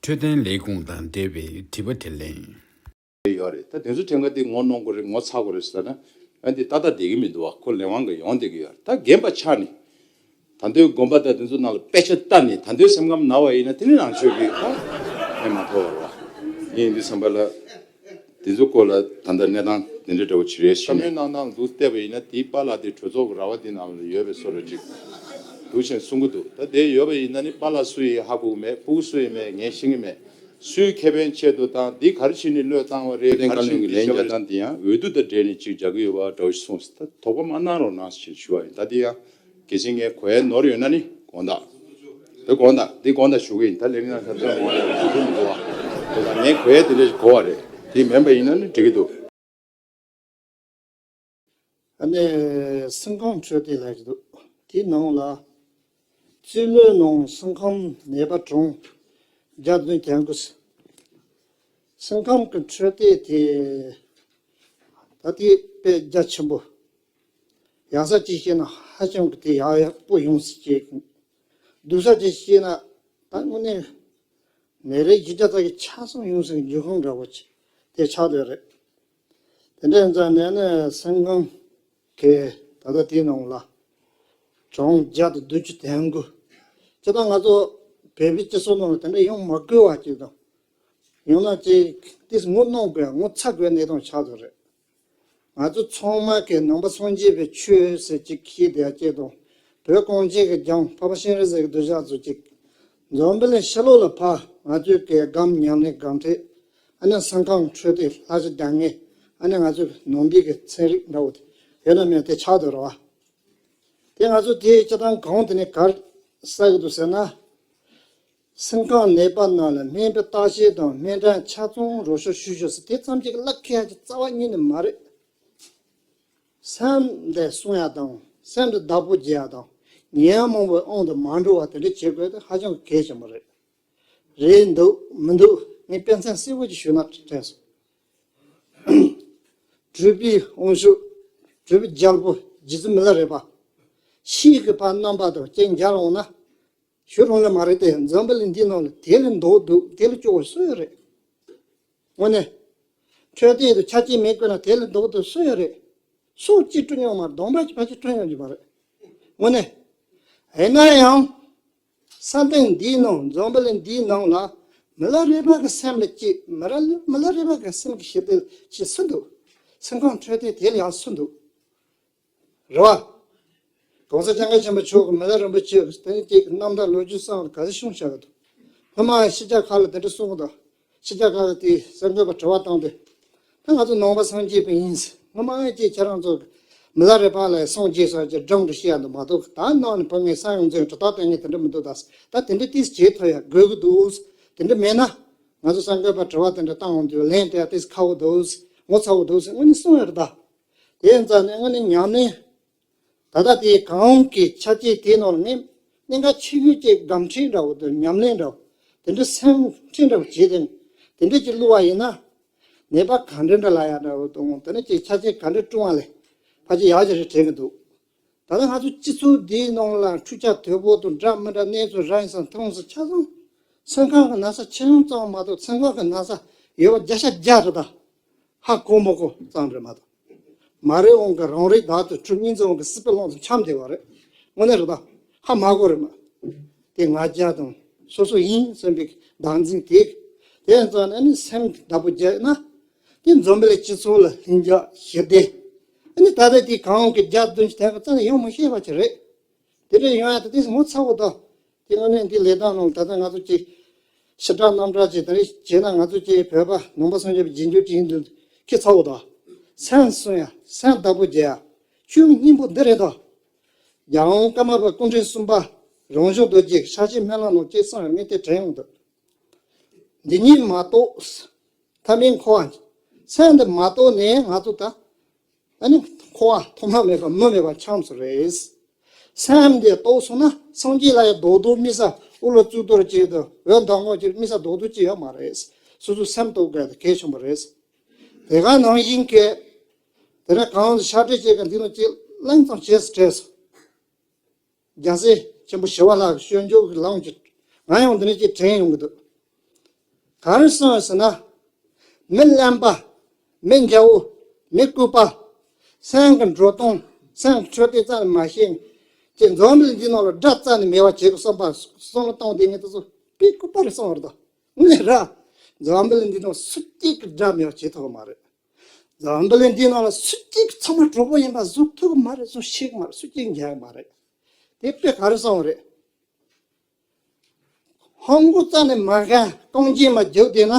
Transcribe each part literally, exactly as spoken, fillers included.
འཕྲོད་བསྟེན་ལས་ཁུངས་དང་འབྲེལ་བའི་དྲི་བ་དྲིས་ལན། ཡོད་རེད། ད་དེ་ཚོ་ཁྲིམས་ཁང་དེ་ངོ་གནོང་དགོས་རེད། ངོ་ཚ་དགོས་རེད་ཟེར་ན། ཨ་འདི་ཏག་ཏག་བསྡད་ཀྱི་མི་འདུག་བ། ཁོ་ལས་དབང་གིས་ཡོང་བསྡད་ཀྱི་ཡོད་རེད། ད་རྒན་པ་ཆགས་ནས། ད་དུང་དགོན་པ་དང་དེ་ཚོ་ནང་ལ་དཔེ་ཆ་ལྟ་ནས། ད་དུང་སེམས་ཁམས་ན་བ་ཡིན་ན། དེ་ནི་རང་ཆོས་ཀྱི་ཁ་ཕན་མ་ཐོགས་པ་རེད་བ། ཡིན་དུས་ཙམ་པ་ལ། དེ་ཚོ་སྐོར་ལ་ད་ལྟ་གནས་སྟངས་དེ་འདྲ་འདྲ་བོ་ཅིག་རེད་ཟེར། བཀའ་མོལ་གནང་སྟངས་འདུག་བལྟས་པ་ཡིན་ན། དེའི་པཱ་ལགས་དེ་གྲོས་ཚོགས་ཀྱི་ར་བ་དེ་ནང་ལ་ཡོད་པའི་བཟོ་འདྲ་ཅིག་འདུག་ཅེས་གསུང་གི་འདུག་ད་དེ་ཡོད་པ་ཡིན་ན་ནི། པཱ་ལགས་སུ་ཡིན་ཧ་གོ་གི་མེད། སྤུ་གུ་སུ་ཡིན་མེད་ངས་ཤེས་ཀྱི་མེད། སུའི་ཁེ་ཕན་ཆེད་དུ་དང་། འདི་ག་རེ་བྱས་ནས་བློས་བཏང་བ་རེད། བཀའ་བློན་གྱི་ལན་རྒྱག་སྟངས་དེ་ཡང་འོས་བསྡུ་དང་འབྲེལ་ནས་ཅིག་རྒྱག་གི་ཡོད་པ་འདྲ་བོ་ཞིག་གསུངས་སོང་། ད་དོགས་པ་མ་གནང་རོགས་གནང་ཞེས་ཞུ་བ་ཡིན། ད་དེ་ཡང་གལ་སྲིད་ངས་གོ་ཡ་ནོར་ཡོད་ན་ནི་དགོངས་དག་འདི་དགོངས་དག་འདི་དགོངས་དག་ཞུ་གི་ཡིན། ད་ལས་རིམ་ནང་ཁ་ཚ་མང་བ་ཞུ་གི་མི་འདུག་བ། དེ་ལ་ངས་གོ་ཡ་དེ་འདྲ་ཞིག་གོ་བ་རེད། དེ་མིན་པ་ཡིན་ན་ནི་འགྲིག་གི་འདུག་ཨ་ནི་སེམས་ཁམས་འཕྲོད་བསྟེན་ལབ་ཀྱི་འདུག་དེའི་ནང་ལ་རྩིས་ལོའི་ནང་སེམས་ཁམས་ནད་པ་གྲངས་བརྒྱ་བདུན་བརྒྱད་དགུ། སེམས་ཁམས་ཀྱི་འཕྲོད་བསྟེན་དེ་ད་ལྟའི་དཔེ་རྒྱ་ཆེན་པོ། ཡག་ས་གཅིག་བཤད་ན་ཧ་ཅང་གི་དེ་ཡག་ཡག་པོ་ཡོང་སྲིད་ཅེས། སྡུག་ས་གཅིག་བཤད་ན་ད་དངོས་གནས་ནད་རིགས་བཞི་བརྒྱ་ཙམ་གྱི་ཆ་ཚང་ཡོང་སྲིད་འགྱུར་ཁུངས་འདྲ་བོ་ཅིག་དེ་ཆགས་བསྡད་རེད། དེ་འདྲ་ཡིན་ཙང་ནས་ནི་སེམས་ཁམས་ཀྱི་ད་ལྟ་དེའི་ནང་ལ་གྲངས་བརྒྱ་དང་བདུན་ཅུ་དོན་དགུ། སྤྱིར་བཏང་ང་ཚོ་བོད་པའི་སྤྱི་ཚོགས་ནང་ལ་དེ་འདྲ་ཡོང་མ་དགོས་པ་ཅིག་དང་། ཡང་ན་ཅིག་ཏིས་ངོ་གནོང་དགོས་ངོ་ཚ་དགོས་གནས་སྟངས་ཆགས་ཚར་རེད། ང་ཚོ་ཚང་མ་གི་ནང་པ་སངས་རྒྱས་པའི་ཆོས་ཟེར་ཅིག་ཤེས་བསྡད་ཅིག་དང་། བོད་གངས་ཅན་གྱི་ལྗོངས་འཕགས་པ་སྤྱན་རས་གཟིགས་ཀྱི་གདུལ་བྱ་ཚོ་ཅིག་འཛམ་བུ་གླིང་ཕྱི་ལོགས་ལ་ཕར་ང་ཚོའི་གི་སྒམ་ཉམས་ལེན་སྒམ་ཁྲིད། ཨ་ནི་སེམས་ཁམས་འཕྲོད་བསྟེན་ལྷ་ཞིག་ལྡང་ངེས། ཨ་ནི་ང་ཚོའི་ནང་པའི་གི་ཚན་རིག་འདྲ་བོ་དེ་ཡོད་ན་མེད་དེ་ཆགས་འདུག་ར་བ། དེ་ང་ཚོ་དེ་སྤྱིར་བཏང་གང་དེ་ནས་གར་ས་གི་འདུག་ཟེར་ན། སེམས་ཁམས་ནད་པ་རྣམས་ལ་སྨན་པའི་བརྟག་དཔྱད་དང་སྨན་གྲངས་ཆ་ཚང་རོགས་སྐྱོར་ཞུ་ཞུ་ཟེར། དེ་ཙམ་གྱིས་གླགས་ཁེལ་ཡ་གི་རྩ་བ་ཉིད་ནས་མ་རེད། སེམས་དེ་སྲུང་ཡ་དང་སེམས་དེ་བདག་པོ་རྒྱག་ཡ་དང་ཉེན་མང་པོའི་དབང་དུ་མ་འགྲོ་བ་དེ་འདྲ་བྱེད་དགོས་དེ་ཧ་ཅང་གལ་ཆེན་པོ་རེད། རེད་འདུག་མི་འདུག་ངས་དཔེ་མཚོན་གསལ་པོ་ཅིག་ཞུས་ན་དྲན་སོང་། གྲུབ་པའི་དབང་ཕྱུག་གྲུབ་པའི་རྒྱལ་པོ་རྗེ་བཙུན་མི་ལ་རས་པ། ཕྱིའི་གི་ཕར་རྣམ་པ་དང་རྐྱེན་རྒྱལ་འོང་ན། ཞུ་རུང་ལ་མ་རེད་དེ། འཛམ་བུ་གླིང་འདིའི་ནང་ལ་དེ་ལས་མདོག་འདུག་དེ་ལས་སྐྱོ་བོ་སུ་ཡོད་རེད། དངོས་གནས། འཕྲོད་བསྟེན་དུ་ཆ་རྐྱེན་མེད་དགོས་ན་དེ་ལས་མདོག་འདུག་སུ་ཡོད་རེད། སྲོག་གཅིག་སྐྲོན་ཡོང་མ་རེད། གདོང་པ་གཅིག་ཕལ་ཆེར་སྐྲོན་ཡོང་གི་མ་རེད། དངོས་གནས། ཡིན་ན་ཡང་། ས་སྟེང་འདིའི་ནང་འཛམ་བུ་གླིང་འདིའི་ནང་ལ་མི་ལ་རས་པ་གི་སེམས་ལ་སྐྱིད། མི་ལ་མི་ལ་རས་པ་གི་སེམས་ཀྱི་ཞི་བདེ་ཅིག་སུ་འདུག་སེམས་ཁམས་འཕྲོད་བསྟེན་དེ་ལ་ཡང་སུ་འདུག་རེད་བ། གོང་ས་སྐྱབས་མགོན་ཆེན་པོ་མཆོག་གིས་མི་ལ་རིན་པོ་ཆེ་གི་དེ་ནི་ཅིག་རྣམ་ཐར་ལོ་རྒྱུས་སོགས་ལ་ག་ཚོད་ཤོང་བཞག་གི་འདུག་སྔོན་མ་ཕྱི་རྒྱལ་ཁག་ལ་དེ་འདྲ་གསུང་གི་འདུག་ཕྱི་རྒྱལ་ཁག་གི་དེ་གསར་འགོད་པ་དྲི་བ་བཏང་དུས། ད་ང་ཚོ་ནང་པ་སངས་རྒྱས་པ་ཡིན། སྔོན་མ་ཅིག་ཁྱེད་རང་ཚོ་མི་ལ་རས་པ་ལ་སངས་རྒྱས་སོགས་ཀྱི་སྒྲུང་དུ་བཤད་ཡ་འདུག་མ་གཏོགས། ད་ནང་ནས་བུ་ངའི་ས་ཡོངས་རྫོགས་དྲི་རྟགས་བསྟན་མཁན་དེ་འདྲ་མི་འདུག་ད་ད་དེ་འདྲ་ཏིས་བྱེད་ཐུབ་ཡ་དགོས་ཀྱི་འདུག་དེ་འདྲ་མེད་ན། ང་ཚོ་གསར་འགོད་པ་དྲི་བ་དེ་འདྲ་བཏང་འོང་དུས་ལན་སྤྲད་ཡ་ཏིས་ཁག་པོ་འདུག་ངོ་ཚ་པོ་འདུག་ཟེར་དངོས་གནས་གསུང་ཡ་རེད་ད། དེ་ཡིན་ཙང་ནས་དངོས་གནས་ཉམས་ལེན། ད་ལྟ་དེའི་གང་གི་ཆ་རྐྱེན་དེའི་ནང་ལ་ངས་གནད་འགག་ཆེ་ཤོས་ཅིག་སྒོམ་ཁྲིད་འདྲ་བོ་དང་ཉམས་ལེན་འདྲ་བོ། དེ་འདྲ་སེམས་ཁྲིད་འདྲ་བོ་བྱས་ཏེ། དེ་འདྲ་ཅིག་བླུགས་པ་ཡིན་ན། ནད་པ་ག་འདྲ་འདྲ་ལ་ཡ་འདྲ་བོ་དང་དེ་འདྲ་ཅིག་ཆ་རྐྱེན་ག་འདྲ་བསྐྲུན་པ་ལས་ཕལ་ཆེར་ཡག་ཅིག་རེད་དྲན་གྱི་འདུག་ད་ལྟ་ང་ཚོ་སྤྱི་ཚོགས་འདིའི་ནང་ལ་འཕྲུལ་ཆས་དོད་པོ་དང་འདྲ་མི་འདྲ་གནས་ཚུལ་རག་ཡིན་ཙང་ཐོན་སོང་ཆ་ཚང་། སེམས་ཁམས་ཀྱི་ན་ཚ་ཆེ་ཆུང་ཙམ་མ་གཏོགས་སེམས་ཁམས་ཀྱི་ན་ཚ་ཡོད་པ་བརྒྱ་ཆ་བརྒྱ་རེད་ད། ཧ་གོ་མ་གོ་ཙམ་རེད་མ་གཏོགས། མ་རེད་འོང་གི་རང་རེད་ད་དུ་ཁྲུ་གཉིས་འཛིན་འོང་གི་སྲིད་པའི་ལོང་དུ་འཁྱམས་བསྡད་པ་རེད། དངོས་གནས་རེད་ད། ཧ་མ་གོ་རེད་མ། དེ་ང་རྒྱལ་དང་སོ་སོ་ཡིན་བསམ་པའི་བདག་འཛིན་དེ། དེ་ཙམ་ནས་ནི་སེམས་བདག་པོ་རྒྱག་ན། དེ་འཛམ་བུ་གླིང་སྤྱི་ཚོགས་ལ་ལྷིང་འཇགས་ཞི་བདེ། ཨ་ནི་ད་ལྟ་དེ་གང་གི་རྒྱ་བདུན་ཞིག་དེ་ག་རྩ་ནས་ཡོང་མི་ཤེས་པ་ཅིག་རེད། དེ་འདྲ་ཡོང་ཡ་ད་དེ་ངོ་ཚ་བོ་ད། དེ་དངོས་གནས་འདི་ལས་སྟངས་ནང་ད་ལྟ་ང་ཚོ་ཅིག་ཕྱི་དགྲ་གནམ་དགྲ་ཅིག་དེ་འདྲ་བྱས་ན་ང་ཚོ་ཅིག་བོད་པ་ནང་པ་སངས་རྒྱས་པའི་རྗེས་འཇུག་ཅིག་ཡིན་དུས་ཁྱི་ཚ་བོ་ད། སེམས་སྲུང་ཡ་སེམས་བདག་པོ་རྒྱག་ཡ་ཆོས་ཀྱི་སྙིང་པོ་འདི་རེད་ད། རྒྱལ་དབང་ཀརྨ་པ་སྐུ་ཕྲེང་གསུམ་པ་རང་བྱུང་རྡོ་རྗེ་གི་ཕྱག་ཆེན་སྨོན་ལམ་ནང་ཅིག་གསུངས་ཡ་ངས་དེ་དྲན་ཡོང་འདུག་འདི་ཉིད་མ་གཏོགས། ཐ་མའི་འཁོར་བ། སེམས་འདི་མ་གཏོགས་ནས་ང་ཚོ་ད། ཨ་ནི་འཁོར་བ་ཐོག་མ་མེད་པ་མུ་མེད་པ་འཁྱམས་སོ་རེད། སེམས་འདི་རྟོགས་སོང་ན་སངས་རྒྱས་ལ་ཡང་རྡོག་རྡོག་དམིགས་བསལ་དབུ་ལ་གཙུག་ཏོར་གཅིག་དང་འོད་མདངས་སྔོ་གཅིག་དམིགས་བསལ་རྡོག་རྡོག་གཅིག་ཡོད་མ་རེད། སོ་སོ་སེམས་རྟོགས་དགོས་དེ་གལ་ཆེན་པོ་རེད། དེ་ག་ནང་བཞིན་གྱི། དེ་ནས་གང་དུ་ཕྱག་བྲིས་བྱེད་མཁན་འདི་ལ་གཅིག་གླེང་ཙམ་བྱས་སུ་བྲེས་སོ། རྒྱལ་སྲས་ཆེན་པོ་ཞི་བ་ལྷ་གི་སྤྱོད་འཇུག་གི་ལམ་གྱི་ང་ཡང་འདི་ནས་ཅིག་དྲན་ཡོང་གི་འདུག་ག་རེ་གསུངས་ཟེར་ན། མི་གླེན་པ། མི་འཇའ་བོ། མི་ལྐུགས་པ། སེམས་ཀྱི་འགྲོ་སྟངས། སེམས་ཀྱི་འཕྲོད་བསྟེན་རྩ་ནས་མ་ཤེས། ཅེས་འཛམ་བུ་གླིང་འདི་ནང་ལ་དགྲ་རྩ་ནས་མེད་པ་བྱེད་དགོས་བསམ་པ་བསམ་བློ་བཏང་སྟེ་ངས་དེ་ཚོ་དཔེ་ལྐུགས་པ་རེད་བསམ་པ་རེད་ད། དངོས་ར། འཛམ་བུ་གླིང་འདི་ནང་སུ་གཅིག་གིས་དགྲ་མེད་པ་བྱེད་ཐུབ་ཀྱི་མ་རེད། འཛམ་བུ་གླིང་འདི་ནང་ལ་སུ་གཅིག་གིས་ཚང་མ་གྲོགས་པོ་ཡིན་པ་བཟོ་ཐུབ་ཀྱི་མ་རེད། བཟོ་ཤེས་ཀྱི་མ་རེད། སུ་གཅིག་འཇལ་གྱི་མ་རེད། དེ་དཔེ་ག་རེ་བསམ་པ་རེད། ཧང་གོ་རྩ་ནས་མ་མཁན། རྐང་རྗེས་མ་རྒྱུག་བསྡད་ན།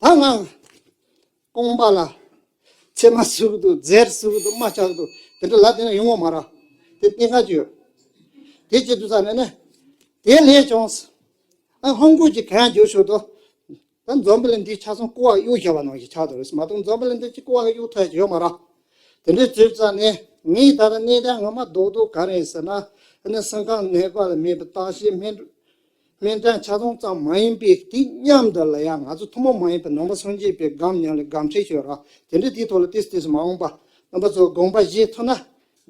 ད་ང་རྐང་པ་ལ་ཚེར་མ་ཟུག་གི་འདུག་རྫས་ཟུག་གི་འདུག་རྨ་ཆགས་ཀྱི་འདུག་དེ་འདྲ་ལབ་བསྡད་ན་ཡོང་གི་མ་རེད། དེ་གཏན་འཁེལ་གྱི་ཡོད། དེ་བྱེད་དུས་ཙམ་ནས་ནི། དེ་ལས་ཀྱང་། ཨ། ཧང་གོ་གི་གན་རྒྱུག་ཞོར་དུ། ད་འཛམ་བུ་གླིང་འདིའི་ཆ་ཚང་ཀོ་བ་གཡུག་བཞག་པ་ནང་བཞིན་ཆགས་འདུག་རེད། མ་གཏོགས་འཛམ་བུ་གླིང་འདི་ཅིག་ཀོ་བ་གཡུག་ཐུབ་ཡ་ཅིག་ཡོད་མ་རེད། དེ་འདྲའི་བྱེད་ཙང་ནས་ངས་ད་ལྟ་གནད་དོན་ངོ་མ་རྡོག་རྡོག་ག་རེ་ཡིན་ཟེར་ན། ཨ་ནི་སེམས་ཁམས་ནད་པ་ལ་མེད་པའི་བརྟག་དཔྱད་སྨན་སྨན་ཁང་ཆ་ཚང་ཙམ་མ་ཡིན་པའི་དེ་མཉམ་དུ་ལ་ཡང་ང་ཚོ་ཐུན་མོང་མ་ཡིན་པའི་ནང་པ་སངས་རྒྱས་པའི་སྒམ་ཉམས་ལེན་སྒམ་ཁྲལ་ཤོར་ར། དེ་འདྲའི་དེའི་ཐོག་ལ་ཏིས་ཏིས་མ་འོངས་པ་རྣམ་པ་ཚོ་དགོངས་པ་བཞེས་ཐུབ་ན།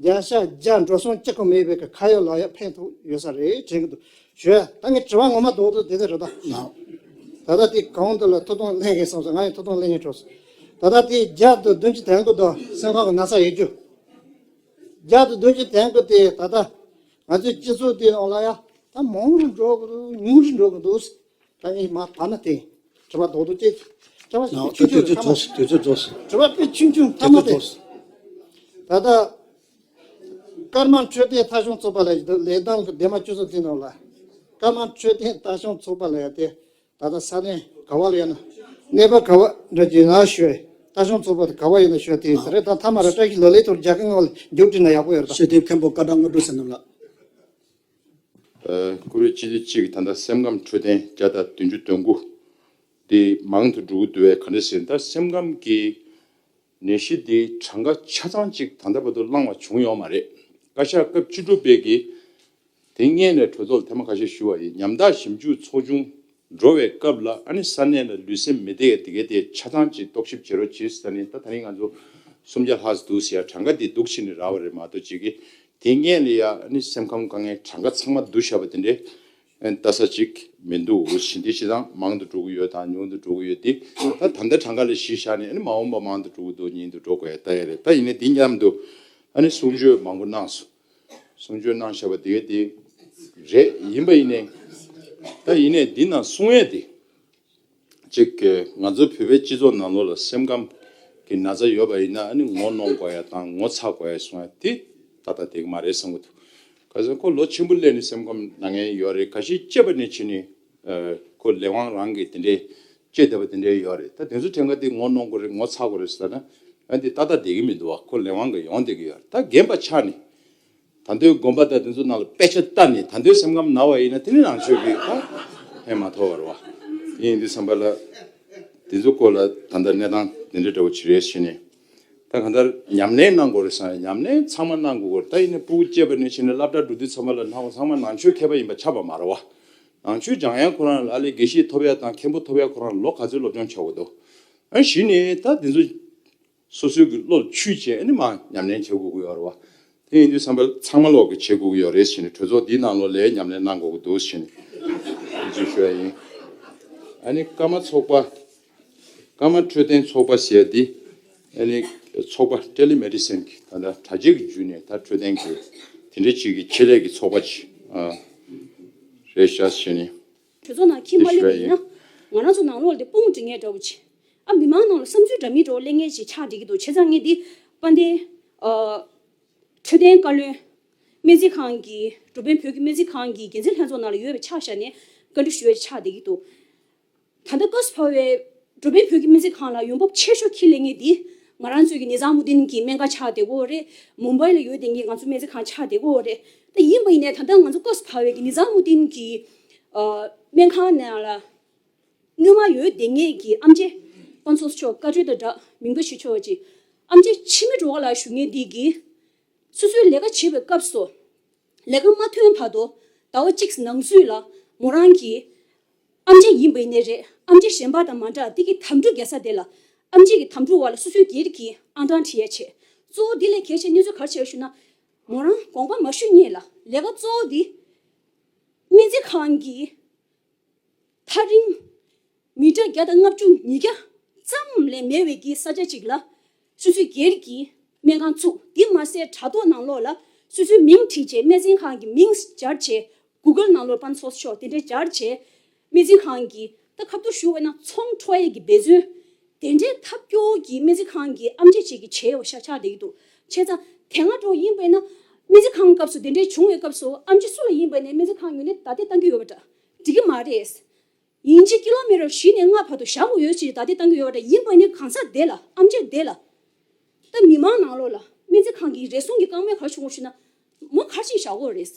བརྒྱ་ཆ་བརྒྱ་འགྲོ་སོང་གཅིག་པུ་མེད་པའི་གི་ཁ་ཡོད་ལག་ཡོད་ཕན་ཐོགས་ཡོད་ས་རེད་དྲན་གི་འདུག་ཞུ། ད་ངས་དྲི་བ་ངོ་མ་རྡོག་རྡོག་དེ་དེ་རེད་ད། ད་ལྟ་དེ་གང་དུ་ལ་ཐུབ་ཐང་ལེན་གི་བསམ་སོང་། ང་ཡང་ཐུབ་ཐང་ལེན་ཉན་སྤྲོ་སོང་། ད་ལྟ་དེ་བརྒྱ་དང་བདུན་ཅུ་དོན་དགུ་དང་སེམས་ཁམས་ཀྱི་ན་ཚ་ཡོད་རྒྱུ། བརྒྱ་དང་བདུན་ཅུ་དོན་དགུ་དེ་ད་ལྟ་ང་ཚོའི་སྤྱི་ཚོགས་དེ་ནང་ལ་ཡ་ད་མང་རུ་འགྲོ་གི་འདུག་ཉུང་རུ་འགྲོ་གི་འདུག་ད་ངས་མ་བར་ན་དེ་དྲི་བ་རྡོག་རྡོག་ཅིག་དྲི་བ་ནའོ། ཆུང་ཆུང་དུས་ཚོད་རེད། ཐ་མ་རྫོགས་སོང་། དུས་ཚོད་རྫོགས་སོང་། དྲི་བ་དཔེ་ཆུང་ཆུང་། ཐ་མ་དེ། ད་ལྟ་ཀརྨ་འཕྲོད་བསྟེན་ལྟ་སྐྱོང་ཚོགས་པ་ལ་ལས་དོན་གྱི་འདེམས་མ་བཅུ་ཚོ་དེ་ནང་ལ། ཀརྨ་འཕྲོད་བསྟེན་ལྟ་སྐྱོང་ཚོགས་པ་ལ་ཡ་དེ་ད་ལྟ་ས་གནས་ག་བ་ལ་ཡ་ན། གནས་པ་ག་བ་འདྲ་ཅིག་ན་ཞུ། ལྟ་སྐྱོང་ཚོགས་པ་དེ་ག་བ་ཡིན་ན་ཞུ། དེ་ད་རེས་ད་མཐའ་མ་ར་བཀྲ་ཤིས་ལོ་ལེགས་ཐོག་རྒྱ་སྐད་ངག་ལ་མཇུག་སྒྲིལ་ན་ཡག་པོ་ཡོད་རེད་ད། ཤེས་ལྡན་མཁན་པོ་ཀ་ཌ་དངོས་གྲུབ་བསོད་ནམས་ལགས། ཨ། བཀུར་འོས་སྤྱི་འཐུས་གཅིག་གིས་ད་ལྟ་སེམས་ཁམས་འཕྲོད་བསྟེན་བརྒྱ་དང་བདུན་ཅུ་དོན་དགུ་དེ་མང་དུ་འགྲོ་གི་འདུག་པས། ག་འདྲ་ཟེར་ན། ད་སེམས་ཁམས་ཀྱི་ནད་གཞི་འདི་གྲངས་ཀ་ཆ་ཚང་གཅིག་ད་ལྟ་བར་དུ་བླངས་པ་བྱུང་ཡོད་མ་རེད། བཀའ་ཤག་སྐབས་བཅུ་དྲུག་པའི་གི་དེ་སྔོན་ནས་གྲོས་ཚོགས་ལ་ཐེངས་མ་ཁ་ཤས་ཞུ་བ་ཡིན། ཉམ་ཐག་ཞིབ་འཇུག་ཚོགས་ཆུང་འགྲོ་བའི་སྐབས་ལ། ཨ་ནི་ས་གནས་ལ་ལུས་སེམས་མི་བདེ་བའི་དེ་གའི་དེ་ཆ་ཚང་གཅིག་རྟོག་ཞིབ་བྱེད་རོགས་གྱིས་ཟེར་ནས། ད་ད་རིང་ང་ཚོ་སུམ་བརྒྱ་ལྷག་ཙམ་འདུག་ཟེར་ཡ་གྲངས་ཀ་དེ་འདུག་བྱས་ནས་རག་པ་རེད་མ་གཏོགས། གཅིག་གི་དེ་སྔོན་ལ་ཡ་ཨ་ནི་སེམས་ཁམས་དཀའ་ངལ་གྲངས་ཀ་ཚང་མ་བསྡུ་བཞག་པ་དེ་འདྲའི་ཨ་ནི་ལྟ་ས་གཅིག་མི་འདུག་ཟེར། དེ་བྱས་ཙང་མང་དུ་འགྲོ་གི་ཡོད་དང་ཉུང་དུ་འགྲོ་གི་ཡོད་དེ། ད་ད་ལྟ་གྲངས་ཀ་ལ་གཞི་བཞག་ནས། ཨ་ནི་མ་འོངས་པ་མང་དུ་འགྲོ་གི་འདུག་ཉུང་དུ་འགྲོ་དགོས་ཡ་ལྟ་ཡ་རེད། ད་ཡིན་ནའི་དེ་མཉམ་དུ་ཨ་ནི་གསུང་ཆོས་མང་པོ་གནང་སོང་། གསུང་ཆོས་གནང་བཞག་པ་དེ་ག་དེ་རེད། ཡིན་པ་ཡིན་ནའི། ད་ཡིན་ནའི་འདི་ནང་གསུང་ཡས་དེ་གཅིག་གི་ང་ཚོ་བོད་པའི་སྤྱི་ཚོགས་ནང་ལོགས་ལ་སེམས་ཁམས་ཀྱི་ན་ཚ་ཡོད་པ་ཡིན་ན། ཨ་ནི་ངོ་གནོང་དགོས་ཡ་དང་ངོ་ཚ་དགོས་ཡ་གསུང་ཡ་དེ་ཏག་ཏག་བསྡད་ཀྱི་མ་རེད་བསམ་གྱི་འདུག་ག་ཟེར་ན་ཁོ་ལོ་ཆེན་པོ་སླེབས་ནས་སེམས་ཁམས་ན་མཁན་ཡོད་རེད། ཁ་ཤས་སྐྱེས་པ་ནས་བྱས་ནས་ཨ་ཁོ་ལས་དབང་རང་གིས་དེ་འདྲའི་སྐྱེས་བསྡད་པ་དེ་འདྲའི་ཡོད་རེད། ད་དེ་ཚོ་ཐད་ཀ་དེ་ངོ་གནོང་དགོས་རེད། ངོ་ཚ་དགོས་རེད་ཟེར་ན། ཨ་འདི་ཏག་ཏག་བསྡད་ཀྱི་མི་འདུག་བ། ཁོ་ལས་དབང་གིས་ཡོང་བསྡད་ཀྱི་ཡོད་རེད། ད་རྒན་པ་ཆགས་ནས། ད་ལྟའི་དགོན་པ་དང་དེ་ཚོ་ནང་ལ་དཔེ་ཆ་ལྟ་ནས་ད་ལྟའི་སེམས་ཁམས་ན་བ་ཡིན་ན། དེ་ནི་ནང་ཆོས་ཀྱི་ད་ཕན་མ་ཐོགས་པ་རེད་བ། དེ་ཡིན་དུས་ཙམ་པ་ལ་དེ་ཚོ་སྐོར་ལ་ད་ལྟ་གནས་སྟངས་དེ་འདྲ་འདྲ་བོ་ཅིག་རེད་ཟེར་ནས། ད་གང་ལྟར་ཉམས་ལེན་གནང་དགོས་རེད་བསམ། ཉམས་ལེན་ཚང་མ་གནང་དགོས་ཀྱི་རེད། ད་ཡིན་ནའི་སྤུ་གུ་སྐྱེས་པ་ནས་བྱས་ནས་སློབ་གྲྭ་འགྲོ་དུས་ཙམ་པ་ལ་ནང་ཚང་མ་ནང་ཆོས་མཁས་པ་ཡིན་པ་ཆགས་པ་མ་རེད་བ། ནང་ཆོས་སྦྱང་ཡ་ཁོ་རང་ལ་ཨ་ལས་དགེ་བཤེས་ཐོབ་ཡ་དང་མཁན་པོ་ཐོབ་ཡ་ཁོ་རང་ལ་ལོ་ག་ཚོད་སློབ་སྦྱོང་བྱེད་དགོས་འདུག་ཨ་གཞི་ནས་ད་དེ་ཚོ་སོ་སོའི་གི་བློ་ལ་ཆུད་བྱས། ཨ་ནི་མར་ཉམས་ལེན་བྱེད་དགོས་ཀྱི་ཡོད་རེད་བ། དེ་ཡིན་དུས་ཙམ་པ་ཚང་མ་ལོག་གིས་བྱེད་དགོས་ཀྱི་ཡོད་རེད་ཟེར་ནས། གྲོས་ཚོགས་འདིའི་ནང་ལོགས་ལ་ཉམས་ལེན་གནང་དགོས་ཀྱི་འདུག་ཟེར་ནས་དེ་ཚོ་ཞུ་ཡ་ཡིན། ཨ་ནི་ཀརྨ་ཚོགས་པ། ཀརྨ་འཕྲོད་བསྟེན་ཚོགས་པ་ཟེར་ཡ་འདི་ཨ་ནི་ཚོགས་པ་ཊེ་ལི་མེ་ཌི་སིན་གྱི་ད་ལྟ་དྲ་རྒྱའི་བརྒྱུད་ནས་ད་འཕྲོད་བསྟེན་གྱི་དེ་འདྲ་ཅིག་གི་ཆེད་ལས་ཀྱི་ཚོགས་པ་ཅིག་ཨ་རེད་ཤག་ཟེར་ནས། གྲོས་ཚོགས་ནང་ཁྱེད་མ་སླེབས་པ་ཡིན་ན། ང་རང་ཚོ་ནང་ལོགས་ལ་དེ་དཔུང་སྒྲིག་མཁན་འདྲ་བོ་ཅིག་ཨ་མི་མང་ནང་ལ་བསམ་ཚུལ་འདྲ་མིན་འདྲ་བོ་གླེང་མཁན་ཞིག་ཆགས་བསྡད་ཀྱི་འདུག་བྱས་ཙང་ངས་འདི་དཔལ་ལྡན་ཨ་འཕྲོད་བསྟེན་བཀའ་བློན། སྨན་རྩིས་ཁང་གི་འགྲོ་ཕན་བོད་ཀྱི་སྨན་རྩིས་ཁང་གི་འགན་འཛིན་ལྷན་ཚོགས་ནང་ལ་ཡོད་པའི་ཆ་བཞག་ནས་བཀའ་འདྲི་ཞུ་ཡ་ཆགས་བསྡད་ཀྱི་འདུག་ད་ལྟ་སྐབས་སུ་བབས་པའི་འགྲོ་ཕན་བོད་ཀྱི་སྨན་རྩིས་ཁང་ལ་ཡོང་འབབ་ཆེ་ཤོས་ཁྱེར་སླེབས་མཁན་འདི་ང་རང་ཚོའི་གི་ནི་ཛ་མུ་དིན་གྱི་སྨན་ཁང་ཆགས་བསྡད་ཀྱི་ཡོད་རེད། མུམ་བྷའི་ལ་ཡོད་བསྡད་མཁན་ང་ཚོ་སྨན་རྩིས་ཁང་ཆགས་བསྡད་ཀྱི་ཡོད་རེད། ད་ཡིན་པ་ཡིན་ནའི་ད་ལྟ་ང་ཚོ་སྐབས་སུ་བབས་པའི་གི་ནི་ཛ་མུ་དིན་གྱི་ཨ་སྨན་ཁང་ནང་ལ་སྔོན་མ་ཡོད་བསྡད་མཁན་གྱི་ཨེམ་ཆི་པཱན་ཚོགས་གཙོ་མཆོག་བཀའ་འཁྲོལ་དང་སྦྲགས་མིང་པ་ཞུ་ཆོག་ཅིག་ཨེམ་ཆི་འཆི་མེད་རོགས་ལ་ཞུ་མཁན་འདི་གིས། སོ་སོའི་ལས་ཀ་བྱེད་པའི་སྐབས་སུ། ལས་ཀ་མ་ཐོན་བར་དུ་ཟླ་བ་གཅིག་ནང་ཚུད་ལ་མོ་རང་གིས་ཨེམ་ཆི་ཡིན་པ་ཡིན་ནའི་རེད། ཨེམ་ཆི་གཞན་པ་དང་མ་འདྲ་དེ་གི་དམ་ཕྲུག་རྒྱག་ས་དེ་ལ་ཨེམ་ཆི་གི་དམ་ཕྲུག་བར་ལ་སོ་སོའི་སྒེར་གྱི་ཨང་གྲངས་བྲིས་ཡ་བྱས། གཙོ་བོ་དེ་ལས་གལ་ཆེ་གནས་ཚུལ་ག་རེ་བྱས་ཞུ་ན། མོ་རང་དགོངས་པ་མ་ཞུ་སྔོན་ལ་ལས་ཀ་གཙོ་བོ་དེ་སྨན་རྩིས་ཁང་གི་ ཐག་རིང་མི་ཊར་བརྒྱ་དང་ལྔ་བཅུ་ཉིས་བརྒྱ་ཙམ་ལས་མེད་པའི་གི་ས་ཆ་ཅིག་ལ་སོ་སོའི་སྒེར་གྱི་སྨན་ཁང་བཙུགས། དེ་མ་ཟད་དྲ་ཐོག་ནང་ལོགས་ལ་སོ་སོའི་མིང་བྲིས་བྱས། སྨན་རྩིས་ཁང་གི་མིང་སྦྱར་བྱས། གུ་གལ་ནང་ལོགས་པན་ཚོགས་ཤོག་དེ་འདྲའི་སྦྱར་བྱས། སྨན་རྩིས་ཁང་གི་ད་ཁ་ཐུག་ཞུ་བ་ན་ཚོང་འཕྲོག་ཡས་ཀྱི་འབད་བརྩོན། དེ་འདྲའི་ཐབས་སྐྱོ་གི་སྨན་རྩིས་ཁང་གི་ཨམ་ཆི་ཅིག་གིས་བྱས་ཡོད་ཤག་ཆགས་བསྡད་ཀྱི་འདུག་བྱས་ཙང་དེ་སྔ་འདྲ་ཡིན་པས་ན་སྨན་རྩིས་ཁང་སྐབས་སུ་དེ་འདྲའི་བྱུང་བའི་སྐབས་སུ་ཨམ་ཆི་སུ་ལ་ཡིན་པས་ན་སྨན་རྩིས་ཁང་ངོས་ནས་བརྡ་དེ་བཏང་གི་ཡོད་པ་འདྲ། འགྲིག་གི་མ་རེད། ཡིན་གཅིག་ཀི་ལོ་མི་ཊར་བཞི་ནས་ལྔ་བར་དུ་བཞག་དགོས་ཡོད་ཅེས་བརྡ་དེ་བཏང་གི་ཡོད་པ་འདྲ། ཡིན་པས་ན་གང་ཟག་དེ་ལ་ཨམ་ཆི་དེ་ལ་ད་མི་མང་ནང་ལོགས་ལ་སྨན་རྩིས་ཁང་གི་རེ་ཟུང་གི་བཀའ་མོལ་ག་རེ་བྱུང་བ་ཞུ་ན། མོ་ག་རེ་བྱས་བཞག་དགོས་རེད།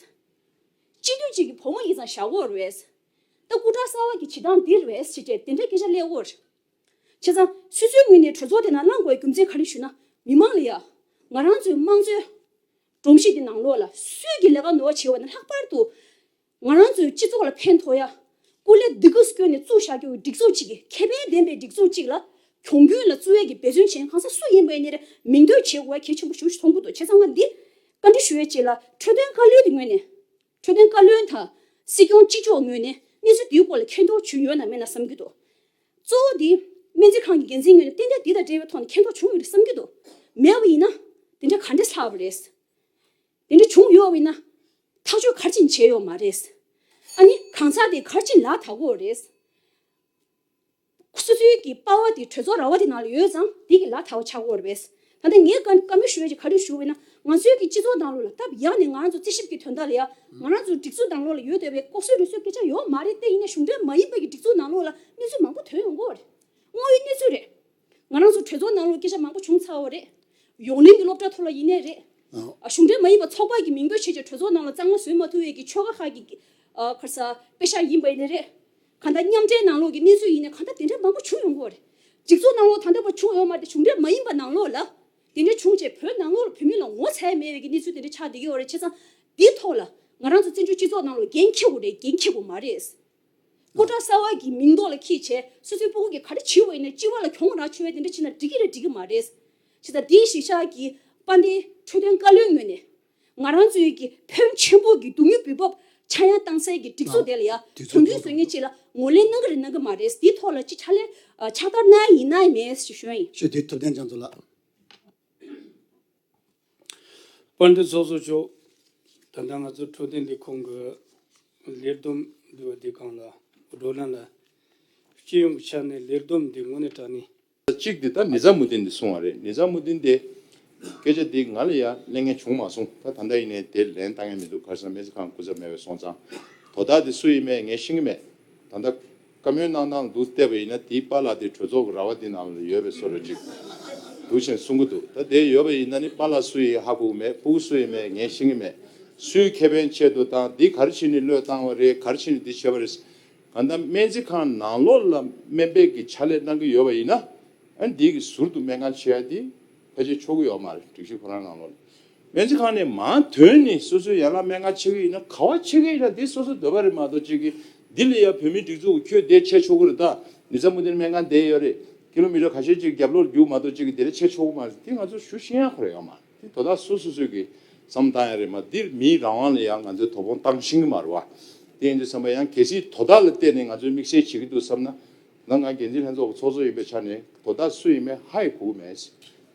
སྤྱི་འཐུས་གཅིག་གི་བུ་མོ་ཡིན་ཙང་བཞག་དགོས་རེད། ད་སྐུ་དྲག་གསར་བ་གི་བྱེད་སྟངས་འདི་རེད་ཟེར་བྱས་དེ་འདྲའི་སྐད་ཆ་སླེབས་ཡོད་རེད། བྱས་ཙང་སོ་སོའི་ངོས་ནས་གྲོས་ཚོགས་དེ་ནང་བླང་དགོས་རྒྱུ་མཚན་ག་རེ་ཞུ་ན། མི་མང་ལ་ཡ། ང་རང་ཚོའི་དམངས་གཙོའི་སྒྲོམ་གཞི་དེ་ནང་ལོགས་ལ་སུས་ཀྱི་ལས་ཀ་ནོར་བ་བྱས་པ་ན་ལྷག་པར་དུ་ང་རང་ཚོའི་སྤྱི་ཚོགས་ལ་ཕན་ཐོགས་ཡ། སྐུ་ལས་སྡིགས་སྐུལ་བསྐྱོན་ནས་བཙུགས་བཞག་རྒྱུ་སྒྲིག་འཛུགས་གཅིག་གི་ཁེ་ཕན་ལྡན་པའི་སྒྲིག་འཛུགས་གཅིག་ལ་གྱོང་གུན་ལ་བཙུགས་ཡས་ཀྱི་འབད་བརྩོན་བྱེད་མཁན་གང་ཟག་སུ་ཡིན་པ་ཡིན་ནའི་རེད། མིང་འདོན་བྱེད་དགོས་ཡ་གལ་ཆེན་པོ་ཞེ་པོ་ཞིག་མཐོང་གི་འདུག་བྱས་ཙང་ང་འདི་བཀའ་འདྲི་ཞུ་ཡས་ཅིག་ལ་འཕྲོད་བསྟེན་བཀའ་བློན་གྱི་ངོས་ནས། འཕྲོད་བསྟེན་བཀའ་བློན་དང་སྲིད་སྐྱོང་སྤྱི་ཁྱབ་ངོས་ནས་གནས་ཚུལ་འདིའི་སྐོར་ལ་མཁྱེན་རྟོགས་བྱུང་ཡོད་ན་མེད་ན་བསམ་གྱི་འདུག་གཙོ་བོ་འདི་སྨན་རྩིས་ཁང་གི་འགན་འཛིན་ངོས་ནས་ཏན་ཏན་འདི་དང་འབྲེལ་བའི་ཐོག་ནས་མཁྱེན་རྟོགས་བྱུང་ཡོད་རེད་བསམ་གྱི་འདུག་མེད་པ་ཡིན་ན་དེ་འདྲ་ག་འདྲས་ལྷག་པ་རེད། དེ་འདྲ་བྱུང་ཡོད་པ་ཡིན་ན་ཐག་གཅོད་ག་རེ་བྱས་ནས་བྱས་ཡོད་མ་རེད། ཨ་ནི་གང་ཟག་དེ་ག་རེ་བྱས་ནས་ལག་བསྟར་དགོས་རེད། སོ་སོའི་གི་པ་ཝར་དེ་གྲོས་ཚོགས་ར་བ་དེ་ནང་ལ་ཡོད་ཙང་དེ་གི་ལག་བསྟར་བ་ཆགས་ཀྱི་ཡོད་རེད་པས། ད་ལྟ་ངས་བཀའ་བཀའ་མོལ་ཞུ་ཡས་ཀྱི་ག་རེ་ཞུ་བས་ན་ང་ཚོའི་གི་སྤྱི་ཚོགས་ནང་ལོགས་ལ་སྟབས་ཡག་ནས་ང་རང་ཚོ་རྩིས་ཞིབ་ཀྱི་དོན་དག་ལ་ཡ་ང་རང་ཚོའི་སྒྲིག་འཛུགས་ནང་ལོགས་ལ་ཡོད་བསྡད་པའི་ལྐོག་ཟ་རུལ་སུངས་སྐད་ཆ་ཡོད་མ་རེད། དེ་ཡིན་ན་གཞུང་འབྲེལ་མ་ཡིན་པ་གི་སྒྲིག་འཛུགས་ནང་ལོགས་ལ་གནས་ཚུལ་མང་པོ་ཐོན་ཡོང་གི་ཡོད་རེད། དངོས་ཡོད་གནས་ཚུལ་རེད། ང་རང་ཚོ་གྲོས་ཚོགས་ནང་ལོགས་སྐད་ཆ་མང་པོ་བྱུང་ཚར་བ་རེད། ཡོངས་གླིང་གི་སློབ་གྲྭ་ཐོག་ལ་ཡིན་ནའི་རེད། ཨ། གཞུང་འབྲེལ་མ་ཡིན་པ་ཚོགས་པ་གི་མིང་འབོད་བྱས་ཀྱི་གྲོས་ཚོགས་ནང་ལ་རྩ་དངོས་བཟོས་མ་ཐུབ་པའི་གི་ཆོལ་ཁ་ཁག་གི་ཨ་ག་རེ་ཟ་པེ་ཤག་ཡིན་པ་ཡིན་ནའི་རེད། གང་ལྟར་མཉམ་འབྲེལ་ནང་ལོགས་ཀྱི་གནས་ཚུལ་ཡིན་ནའི་གང་ལྟར་དེ་འདྲ་མང་པོ་བྱུང་ཡོང་གི་ཡོད་རེད། སྒྲིག་འཛུགས་ནང་ལོགས་ད་ལྟ་བར་བྱུང་ཡོད་མ་རེད་དེ་གཞུང་འབྲེལ་མ་ཡིན་པ་ནང་ལོགས་ལ་དེ་འདྲ་བྱུང་བྱས་བོད་ནང་ལོགས་ལ་བོད་མི་ལ་ངོ་ཚ་ཡ་མེད་པའི་གི་གནས་ཚུལ་དེ་འདྲ་ཆགས་བསྡད་ཀྱི་ཡོད་རེད། བྱས་ཙང་འདིའི་ཐོག་ལ་ང་རང་ཚོ་བཙན་བྱོལ་སྤྱི་ཚོགས་ནང་ལོགས་འགན་འཁྱེར་དགོས་རེད། འགན་འཁྱེར་དགོས་མ་རེད། སྐུ་དྲག་གསར་བ་གི་མིང་ཐོག་ལ་འཁྱེར་བྱས་སོ་སོའི་སྤུ་གུ་གིས་ག་རེ་བྱེད་པ་ཡིན་ན་སྤྱི་བ་ལ་གྱོང་རག་ཆོག་ཡ་དེ་འདྲ་བྱེད་ན་འགྲིག་གི་རེད་འགྲིག་གི་མ་རེད། བྱས་ཙང་དེའི་གཞིས་ཆགས་ཀྱི་དཔལ་ལྡན་འཕྲོད་བསྟེན་བཀའ་བློན་ངོས་ནས་ང་རང་ཚོའི་གི་ཕོན་ཆེན་པོ་གི་སྡུག་བསྔལ་འབུལ་འབབ་ཆག་ཡང་བཏང་སའི་གི་སྒྲིག་འཛུགས་དེ་ལ་ཡ་དོན་འཁྱོལ་བཟོ་མཁན་ཅིག་ལ་ངོས་ལེན་གནང་གི་རེད་གནང་གི་མ་རེད། དེའི་ཐོག་ལ་ཅིག་ཕྱག་ལས་ཕྱག་བསྟར་གནང་ཡ་ཡིན་ན་ཡང་མེད་ཞེས་ཞུ་ཡ་ཡིན། ཞུ་དེ་ཐུབ་བསྟན་ལྗང་མཚོ་ལགས། དཔལ་ལྡན་ཚོགས་གཙོ་མཆོག་ད་ལྟ་ང་ཚོ་འཕྲོད་བསྟེན་ལས་ཁུངས་ཀྱི་ལས་བསྡོམས་འདུལ་བ་འདི་སྒང་ལ་བགྲོ་གླེང་ལ་སྤྱི་ཡོངས་ཀྱི་ཆ་ནས་ལས་བསྡོམས་འདི་དངོས་གནས་དྲང་གནས། གཅིག་འདི་ད་ནི་ཛ་མུ་དིན་འདི་གསུང་བ་རེད། ནི་ཛ་མུ་དིན་འདི་སྐད་ཆ་འདི་ང་ལ་ཡ་གླེང་མཁན་བྱུང་མ་སོང་། ད་ད་ལྟ་ཡིན་ནའི་དེ་ལན་བཏང་མཁན་མི་འདུག་ག་རེ་ཟེར་ན་སྨན་རྩིས་ཁང་སྐུ་ཚབ་མེད་པའི་སོང་ཙང་དོ་བདག་འདི་སུ་ཡིན་མེད་ངས་ཤེས་ཀྱི་མེད། ད་ལྟ་བཀའ་མོལ་གནང་སྟངས་འདུག་བལྟས་པ་ཡིན་ན་དེའི་པཱ་ལགས་དེ་གྲོས་ཚོགས་ཀྱི་ར་བ་འདི་ནང་ལ་ཡོད་པའི་བཟོ་འདྲ་ཅིག་འདུག་ཅེས་གསུང་གི་འདུག་ད་དེ་ཡོད་པ་ཡིན་ན་ནི་པཱ་ལགས་སུ་ཡིན་ཧ་གོ་གི་མེད། སྤུ་གུ་སུ་ཡིན་མེད་ངས་ཤེས་ཀྱི་མེད། སུའི་ཁེ་ཕན་ཆེད་དུ་དང་འདི་ག་རེ་བྱས་ནས་བློས་བཏང་བ་རེད། ག་རེ་བྱས་ནས་འདི་བྱས་པ་རེད། གང་ལྟར་སྨན་རྩིས་ཁང་ནང་ལོགས་ལ་སྨན་པའི་གི་ཕྱག་ལས་གནང་གི་ཡོད་པ་ཡིན་ན་ཨ་འདི་གི་ཟུར་དུ་སྨན་ཁང་ཕྱེ་ཡ་འདི་ཕལ་ཆེར་ཆོག་གི་ཡོད་མ་རེད། སྒྲིག་གཞི་ཁོ་རང་ནང་ལོགས་ལ། སྨན་རྩིས་ཁང་ནས་མར་ཐོན་ནས་སོ་སོའི་ཡན་ལག་སྨན་ཁང་ཕྱེ་གི་ཡིན་ན་ག་བ་ཕྱེ་གི་ཡིན་ན་འདི་སོ་སོའི་འདོད་པ་རེད་མ་གཏོགས་ཅིག་གི་འདི་ལ་ཡ་བོད་མིའི་སྒྲིག་འཛུགས་ཁྱོད་འདིར་ཕྱེ་ཆོག་གི་རེད། ད་ནི་ཛ་མུ་དིན་སྨན་ཁང་འདིར་ཡོད་རེད། ཀི་ལོ་མི་ཊར་ཁ་ཤས་ཅིག་རྒྱབ་ལོགས་རྒྱུག་མ་གཏོགས་ཅིག་གི་འདིར་ཕྱེ་ཆོག་གི་མ་རེད། འདི་ང་ཚོ་ཞུ་ཤེས་ཡ་ཁོ་རང་ཡོད་མ་རེད། འདི་དོ་བདག་སོ་སོ་སོས་གི་བསམ་བཏང་ཡ་རེད་མ། འདིར་མིའི་རང་དབང་ལ་ཡང་ང་ཚོས་དོ་དགོང་བཏང་ཤེས་གི་མ་རེད་བ། དེ་ཡིན་དུས་ཙམ་པ་ཡང་གལ་སྲིད་དོ་བདག་ལ་བལྟས་ནས་ང་ཚོས་དམིགས་བསལ་བྱེད་ཀྱི་འདུག་བསམ་ན། ང་ང་འགན་འཛིན་ལྷན་ཚོགས་ཀྱི་ཚོགས་གཙོ་ཡིན་པའི་ཆ་ནས་དོ་བདག་སུ་ཡིན་མིན་ཧ་ཡང་གོ་གི་མེད།